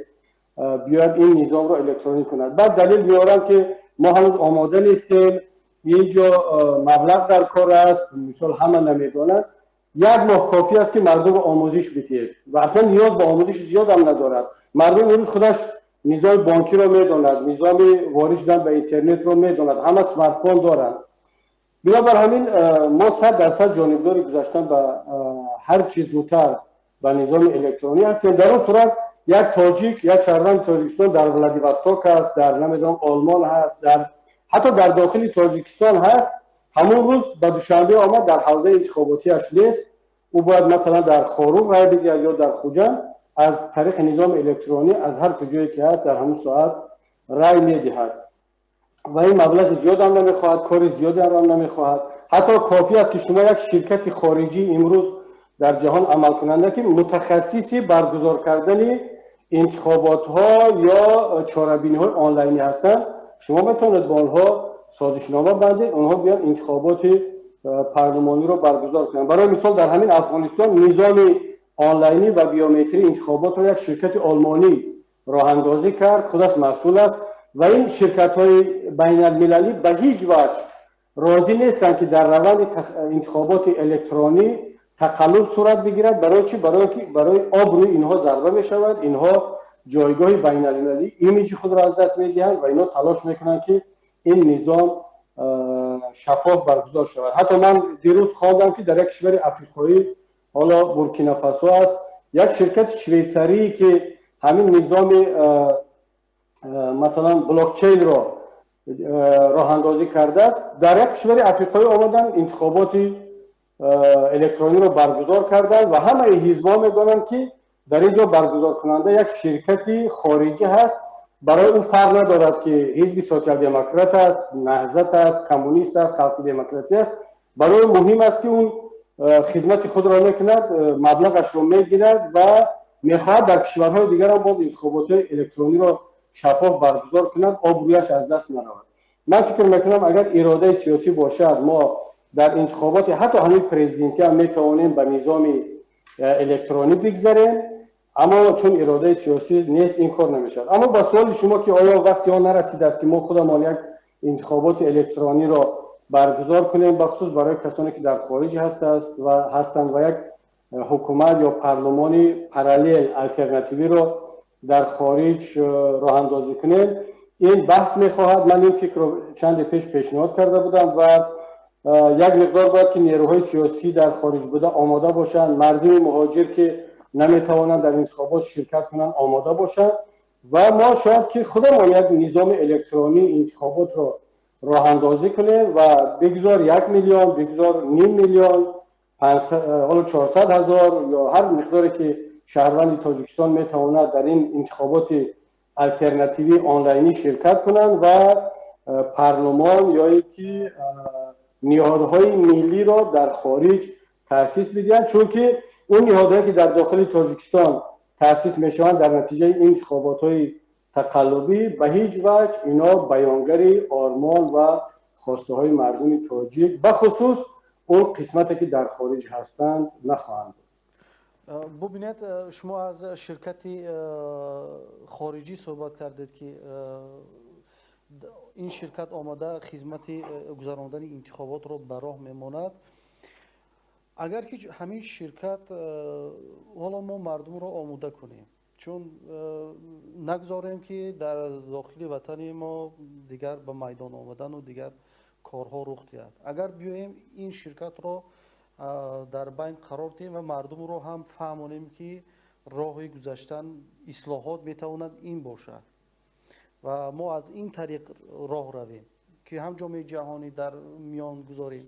биёяд ин низомро электронӣ кунад. Баъд далел меорам, ки мо ҳанӯз омода нестем, ин ҷо маблағ дар кор аст, мисол, ҳама намедонанд. Як моҳ кофӣ аст, ки мардумро омӯзиш бидиҳед ва аслан ниёз ба омӯзиши зиёдам надорад. Мардум имрӯз худаш низоми бонкиро медонад, низоми ворид шудан ба интернетро медонад, ҳама смартфон доранд. Бинобар ҳамин мо 100% ҷонибдори гузаштан ба ҳар чиз зудтар ба низоми электронӣ ҳастем. Дар он сурат як тоҷик, як шаҳрванди Тоҷикистон дар Владивосток аст, дар, намедонам, Олмон ҳаст, дар ҳатто дар дохили Тоҷикистон ҳаст, ҳамон рӯз ба Душанбе омад, дар ҳавзаи интихоботиаш нест, ӯ бояд масалан дар Хоруғ рай бидиҳад ё дар Хуҷанд, аз тариқи низоми электронӣ аз ҳар куҷое ки ҳаст дар ҳамон соат рай медиҳад. Ва ин маблағи зиёдам намехоҳад, кори зиёдеам намехоҳад. Ҳатто кофӣ аст, ки шумо як ширкати хориҷӣ, имрӯз дар ҷаҳон амалкунанда, ки мутахассиси баргузор кардани интихоботҳо ё чорабиниҳои онлайнӣ ҳастанд, шумо метавонед бо онҳо созишнома бандед, онҳо биён интихоботи парлумониро баргузор кунанд. Барои мисол, дар ҳамин Афғонистон низоми онлайнӣ ва биометрии интихоботро як ширкати олмонӣ роҳандозӣ кард, худаш масъул аст. Ва ин ширкатҳои байналмилалӣ ба ҳеҷ ваҷҳ розӣ нестанд, ки дар раванди интихоботи электронӣ тақаллуб сурат бигирад. Барои чӣ? Барои ки барои обрӯи инҳо зарба мешавад, инҳо ҷойгоҳи байналмилалӣ, имиҷи худро аз даст медиҳанд ва инҳо талош мекунанд, ки ин низом шаффоф баргузор шавад. Ҳатто ман дирӯз хондам, ки дар як кишвари африқоӣ, ҳоло Буркинафасо аст, як ширкати швейтсарие, ки ҳамин низоми масалан блокчейнро роҳандозӣ кардааст, дар як кишвари африқоӣ омаданд, интихоботи электрониро баргузор карданд ва ҳамаи ҳизбҳо медонанд, ки дар ин ҷо баргузоркунанда як ширкати хориҷӣ ҳаст. Барои ӯ фарқ надорад, ки ҳизби Сотсиал-демократ аст, Наҳзат аст, коммунист аст, Халқи демократӣ аст. Барои муҳим аст, ки он хидмати худро мекунад, маблағашро мегирад ва мехоҳад дар кишварҳои дигарам боз интихоботҳои электрониро шаффоф баргузор кунад, обрӯяш аз даст наравад. Ман фикр мекунам, агар иродаи сиёсӣ бошад, мо дар интихоботи ҳатто ҳамин президентӣ ҳам метавонем ба низоми электронӣ бигзарем. Аммо чун иродаи сиёсӣ нест, ин кор намешавад. Аммо ба суоли шумо, ки оё вақти он нарасидааст, ки мо худамон як интихоботи электрониро баргузор кунем, бахусус барои касоне ки дар хориҷ ҳастанд, ва як ҳукумат ё парлумони параллел, алтернативиро дар хориҷ роҳандозӣ кунем, ин баҳс мехоҳад. Ман ин фикрро чанде пеш пешниҳод карда будам ва як миқдор бояд, ки нерӯҳои сиёсӣ дар хориҷ буда омода бошанд, мардуми муҳоҷир, ки наметавонанд дар интихобот ширкат кунанд, омода бошанд ва мо шояд ки худамон як низоми электронии интихоботро роҳандозӣ кунем ва бигзор 1 миллион, бигзор ним миллион, ҳоло 400 000 ё ҳар миқдоре ки шаҳрванди Тоҷикистон метавонад дар ин интихоботи алтернативии онлайнӣ ширкат кунанд ва парлумон ё ин ки ниҳодҳои миллиро дар хориҷ таъсис бидиҳанд, чунки он ниҳодҳое ки дар дохили Тоҷикистон таъсис мешаванд дар натиҷаи интихоботҳои тақаллубӣ, ба ҳеҷ ваҷҳ ино баёнгари ормон ва хостаҳои мардуми тоҷик, бахусус он қисмате ки дар хориҷ ҳастанд, нахоҳанд буд. Бубинед, шумо аз ширкати хориҷӣ суҳбат кардед, ки ин ширкат омада хизмати гузарондани интихоботро ба роҳ мемонад. Агар ки ҳамин ширкат, ҳоло мо мардумро омода кунем, чун нагзорем, ки дар дохили ватани мо дигар ба майдон омадану дигар корҳо рух диҳад, агар биёем ин ширкатро дар байн қарор диҳем ва мардумро ҳам фаҳмонем, ки роҳи гузаштан ислоҳот метавонад ин бошад ва мо аз ин тариқ роҳ равем, ки ҳам ҷомеаи ҷаҳонӣ дар миён гузорем,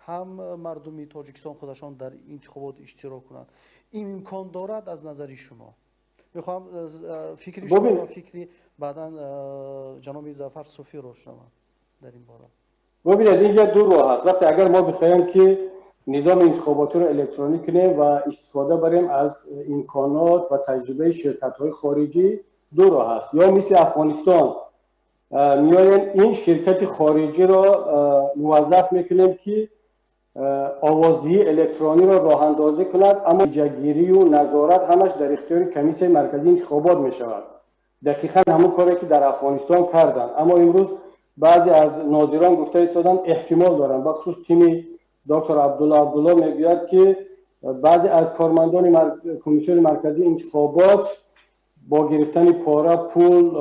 ҳам мардуми Тоҷикистон худашон дар интихобот иштирок кунанд, ин имкон дорад аз назари шумо? Мехоҳам фикри шумо ва фикри баъдан ҷаноби Зафар Суфиро шунавам дар ин бора. Бубинед, инҷа ду роҳ ҳаст. Вақте агар мо бихоҳем, ки низоми интихоботиро электронӣ кунем ва истифода барем аз имконот ва таҷрибаи ширкатҳои хориҷӣ, ду роҳ ҳаст. Ё мисли Афғонистон меоем, ин ширкати хориҷиро муваззаф мекунем, ки овоздиҳии электрониро роҳандозӣ кунад, аммо натиҷагирию назорат ҳамаш дар ихтиёри Комиссияи марказии интихобот мешавад. Дақиқан ҳамон коре, ки дар Афғонистон карданд. Аммо имрӯз баъзе аз нозирон гуфта истоданд, эҳтимол доранд, бахусус тими доктор Абдулло Абдулло мегӯяд, ки баъзе аз кормандони Комиссияи марказии интихобот бо гирифтани пора пул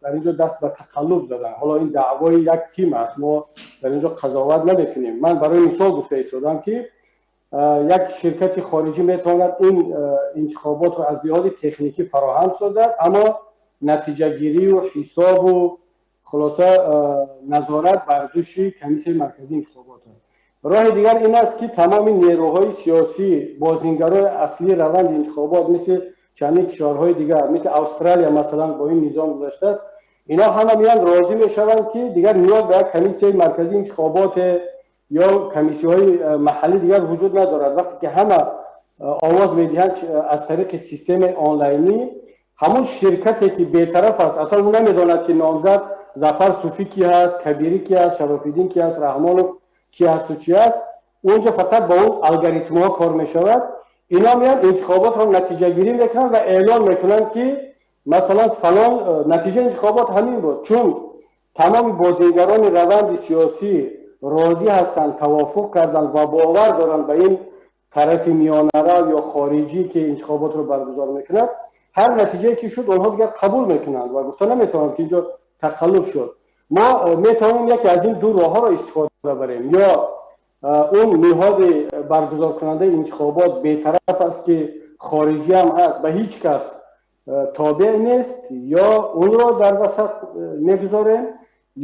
дар инҷо даст ба тақаллуб заданд. Ҳоло ин даъвои як тим аст, мо дар инҷо қазоват намекунем. Ман барои мисол гуфта истодам, ки як ширкати хориҷӣ метавонад ин интихоботро аз лиҳози техникӣ фароҳам созад, аммо натиҷагирию ҳисобу хулоса назорат бар дӯши Комиссияи марказии интихобот аст. Роҳи дигар ин аст, ки тамоми нерӯҳои сиёсӣ, бозингарои аслии раванди интихобот, мисли чандин кишварҳои дигар, мисли Австралия масалан, бо ин низом гузаштааст, ино ҳама меянд, розӣ мешаванд, ки дигар ниёз ба як Комиссияи марказии интихобот ё комиссияҳои маҳаллӣ дигар вуҷуд надорад. Вақте ки ҳама овоз медиҳанд аз тариқи системаи онлайнӣ, ҳамон ширкате, ки бетараф аст, аслан ӯ намедонад, ки номзад Зафар Суфӣ ки ҳаст, Кабирӣ ки ҳаст, Шарофиддин ки ҳаст, Раҳмонов ки ҳасту чи ҳаст. Онҷо фақат бо он алгоритмҳо кор мешавад. Ино меянд, интихоботро натиҷагирӣ мекунанд ва эълон мекунанд, ки масалан фалон натиҷаи интихобот ҳамин буд. Чун тамоми бозингарони раванди сиёсӣ розӣ ҳастанд, тавофуқ карданд ва бовар доранд ба ин тарафи миёнарав ё хориҷӣ, ки интихоботро баргузор мекунад, ҳар натиҷае ки шуд, онҳо дигар қабул мекунанд ва гуфта наметавонанд, ки инҷо тақаллуб шуд. Мо метавонем яке аз ин ду роҳҳоро истифода барем: ё он ниҳоди баргузоркунандаи интихобот бетараф аст, ки хориҷӣ ҳам ҳаст, ба ҳеҷ кас тобеъ нест, ё онро дар васат мегузорем,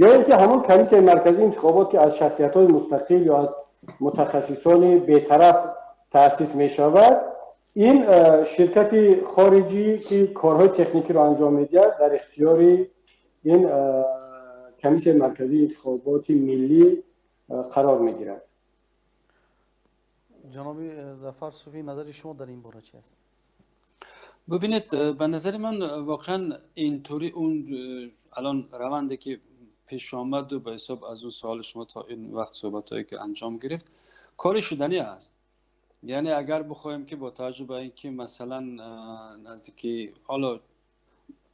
ё ин ки ҳамон Комиссияи марказии интихобот, ки аз шахсиятҳои мустақил ё аз мутахассисони бетараф таъсис мешавад, ин ширкати хориҷӣ, ки корҳои техникиро анҷом медиҳад, дар ихтиёри ин Комиссияи марказии интихоботи миллӣ қарор мегирад. Ҷаноби Зафар Суфӣ, назари шумо дар ин бора чи аст? Бубинед, ба назари ман воқеан интури он алон раванде, ки пеш омаду ба ҳисоб аз он суоли шумо то ин вақт суҳбатҳое, ки анҷом гирифт, кори шуданӣ аст. Яъне агар бихоҳем, ки бо таваҷҷӯҳ ба ин ки масалан наздики ҳоло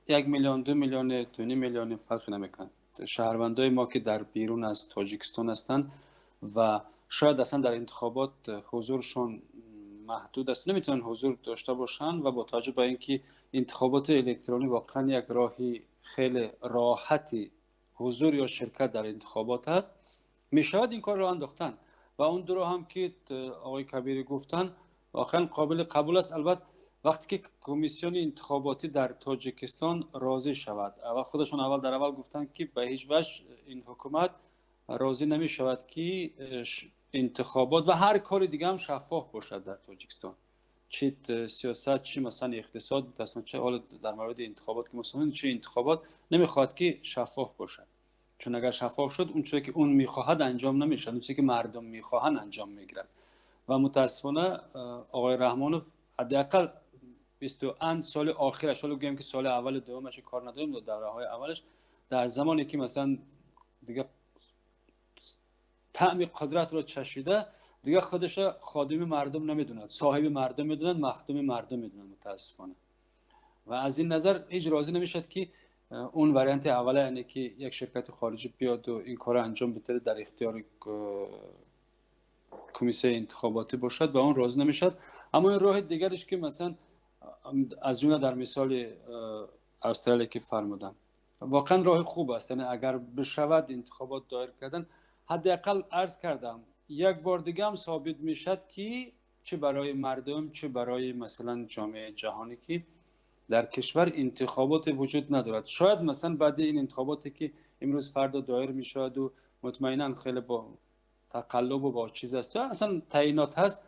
1 миллион, 2 миллионе, 2.5 миллионе, фарқи намекунад, шаҳрвандои мо, ки дар берун аз Тоҷикистон ҳастанд ва шояд аслан дар интихобот ҳузуршон маҳдуд аст, наметавонанд ҳузур дошта бошанд, ва бо таваҷҷӯҳ ба ин ки интихоботи электронӣ воқеан як роҳи хеле роҳати ҳузур ё ширкат дар интихобот аст, мешавад ин корро андохтан. Ва он ду роҳ ҳам, ки оқои Кабирӣ гуфтанд, воқеан қобили қабул аст. Албатта, вақте ки комиссиони интихоботӣ дар Тоҷикистон розӣ шавад. Аввал худашон аввал дар аввал гуфтанд, ки ба ҳеҷ ваҷҳ ин ҳукумат розӣ намешавад, ки интихобот ва ҳар кори дига ҳам шаффоф бошад дар Тоҷикистон, чи сиёсат, чи масалан иқтисод, чӣ ҳоло дар мавриди интихобот, ки масалан чи интихобот намехоҳад, ки шаффоф бошад, чун агар шаффоф шуд, он чизе, ки он мехоҳад, анҷом намешавад, он чизе, ки мардум мехоҳанд, анҷом мегирад. Ва мутаассифона оқои Раҳмонов ҳадди бисту анд соли охираш, ҳоло гӯем, ки соли аввали дуюмаш кор надорем, давраҳои аввалаш, дар замоне ки масалан дига таъми қудратро чашида, дига худаша ходими мардум намедонад, соҳиби мардум медонад, махдуми мардум медонад, мутаассифона. Ва аз ин назар ҳеҷ розӣ намешавад, ки он варианти аввала, яъне ки як ширкати хориҷӣ биёду ин корро анҷом бидиҳад, дар ихтиёри комиссияи интихоботӣ бошад, ба он розӣ намешавад. Аммо ин роҳи дигараш, ки масалан аз ҷумла дар мисоли Австралия, ки фармудам, воқеан роҳи хуб аст. Яъне агар бишавад интихобот доир кардан, ҳадди ақал, арз кардам, як бор дига ҳам собит мешавад, ки чӣ барои мардум, чӣ барои масалан ҷомеаи ҷаҳонӣ, ки дар кишвар интихоботе вуҷуд надорад. Шояд масалан баъди ин интихоботе, ки имрӯз фардо доир мешаваду мутмаинан хеле бо тақаллубу бо чиз аст, аслан таъинот ҳаст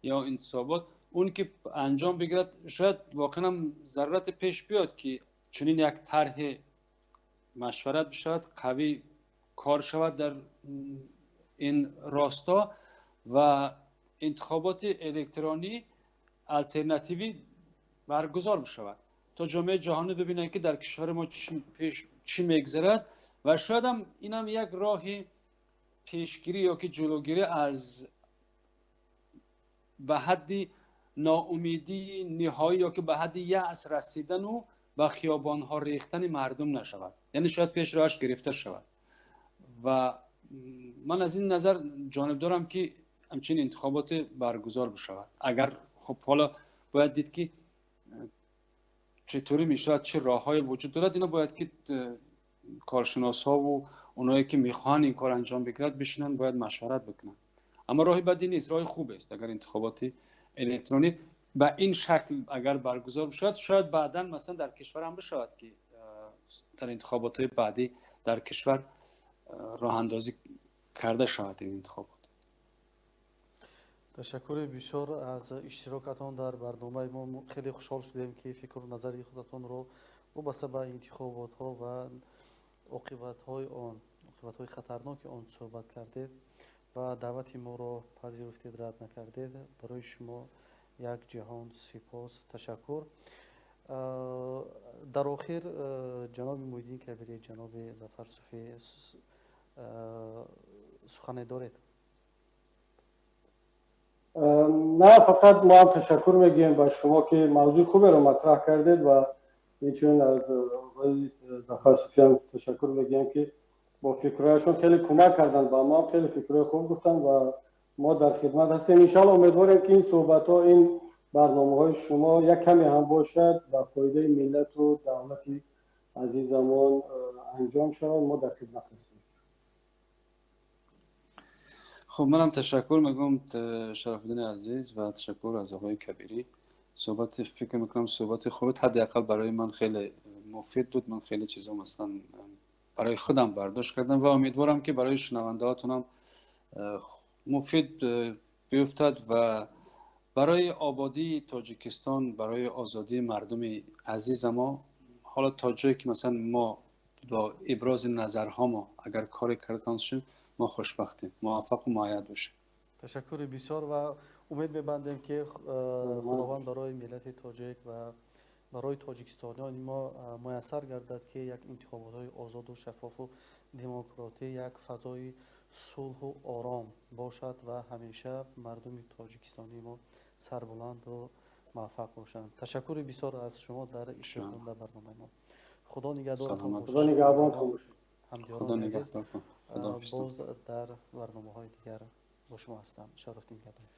ё интисобот. اون که انجام بگیرد شاید واقعا هم ضرورت پیش بیاد که چنین یک طرح مشورت بشود، قوی کار شود در این راستا و انتخابات الکترونی الटरناتیوی برگزار بشود تا جامعه جهانی ببینند که در کشور ما چی میگذرد و شاید هم اینم یک راه پیشگیری یا که جلوگیری از به حد ناامیدی نهایی یا که به حد یأس رسیدن و به خیابان‌ها ریختن مردم نشود، یعنی شاید پیش راهش گرفته شود. و من از این نظر جانب دارم که همچنین انتخابات برگزار بشود. اگر خب حالا باید دید که چطوری میشود، چه راههای وجود دارد، اینا باید که کارشناس ها و اونایی که میخوان این کار انجام بگیرد بشینن، باید مشورت بکنن. اما راه بدی نیست، راه خوب است. اگر انتخابات الکترونی به این شکل اگر برگزار بشود، شاید بعداً مثلا در کشور هم بشود که در انتخابات بعدی در کشور راه اندازی کرده شود این انتخابات. تشکر بسیار از اشتراکتان در برنامه ما. خیلی خوشحال شدیم که فکر و نظر خودتان رو وابسته به انتخابات ها و عاقبت های آن، عاقبت های خطرناک آن صحبت کردید و دعوت ما را پذیرفتید، رد نکردید. برای شما یک جهان سپاس، تشکر. در آخر جناب محی‌الدین کبیری، جناب ظفر صوفی، سخن دارید؟ نه، فقط ما هم تشکر میگیم با شما که موضوع خوبی رو مطرح کردید و اینچنین از آقای ظفر صوفی هم تشکر میگیم که با فکرهایشون خیلی کمک کردن و ما هم خیلی فکرهای خوب گفتن و ما در خدمت هستیم. انشالله امیدواریم که این صحبت ها، این برنامه های شما یک کمی هم باشد و فایده ملت و دولت عزیزمان انجام شود. ما در خدمت هستیم. خب منم تشکر میگم شرف الدین عزیز و تشکر از آقای کبیری. صحبت فکر میکنم صحبت خوب، حداقل برای من خیلی مفید بود. من خیلی چیزا مثلا برای خودم برداشت کردم و امیدوارم که برای شنونده هاتونم مفید بیفتد و برای آبادی تاجیکستان، برای آزادی مردم عزیز ما، حالا تا جایی که مثلا ما با ابراز نظرها ما اگر کاری کردن شیم، ما خوشبختیم، موفق و مؤید باشیم. تشکر بسیار و امید می‌بندیم که خداوند برای ملت تاجیک و برای تاجیکستانیان ما میسر گردد که یک انتخابات‌های آزاد و شفاف و دموکراتی، یک فضای صلح و آرام باشد و همیشه مردم تاجیکستانی ما سربلند و موفق باشند. تشکر بسیار از شما در اشتراک در برنامه ما. خدا نگهدارتان باشد. خدا نگهدارتان باشد. خدا نگهدارتان. باز در برنامه‌های دیگر با شما هستم. شرف الدین گدایف.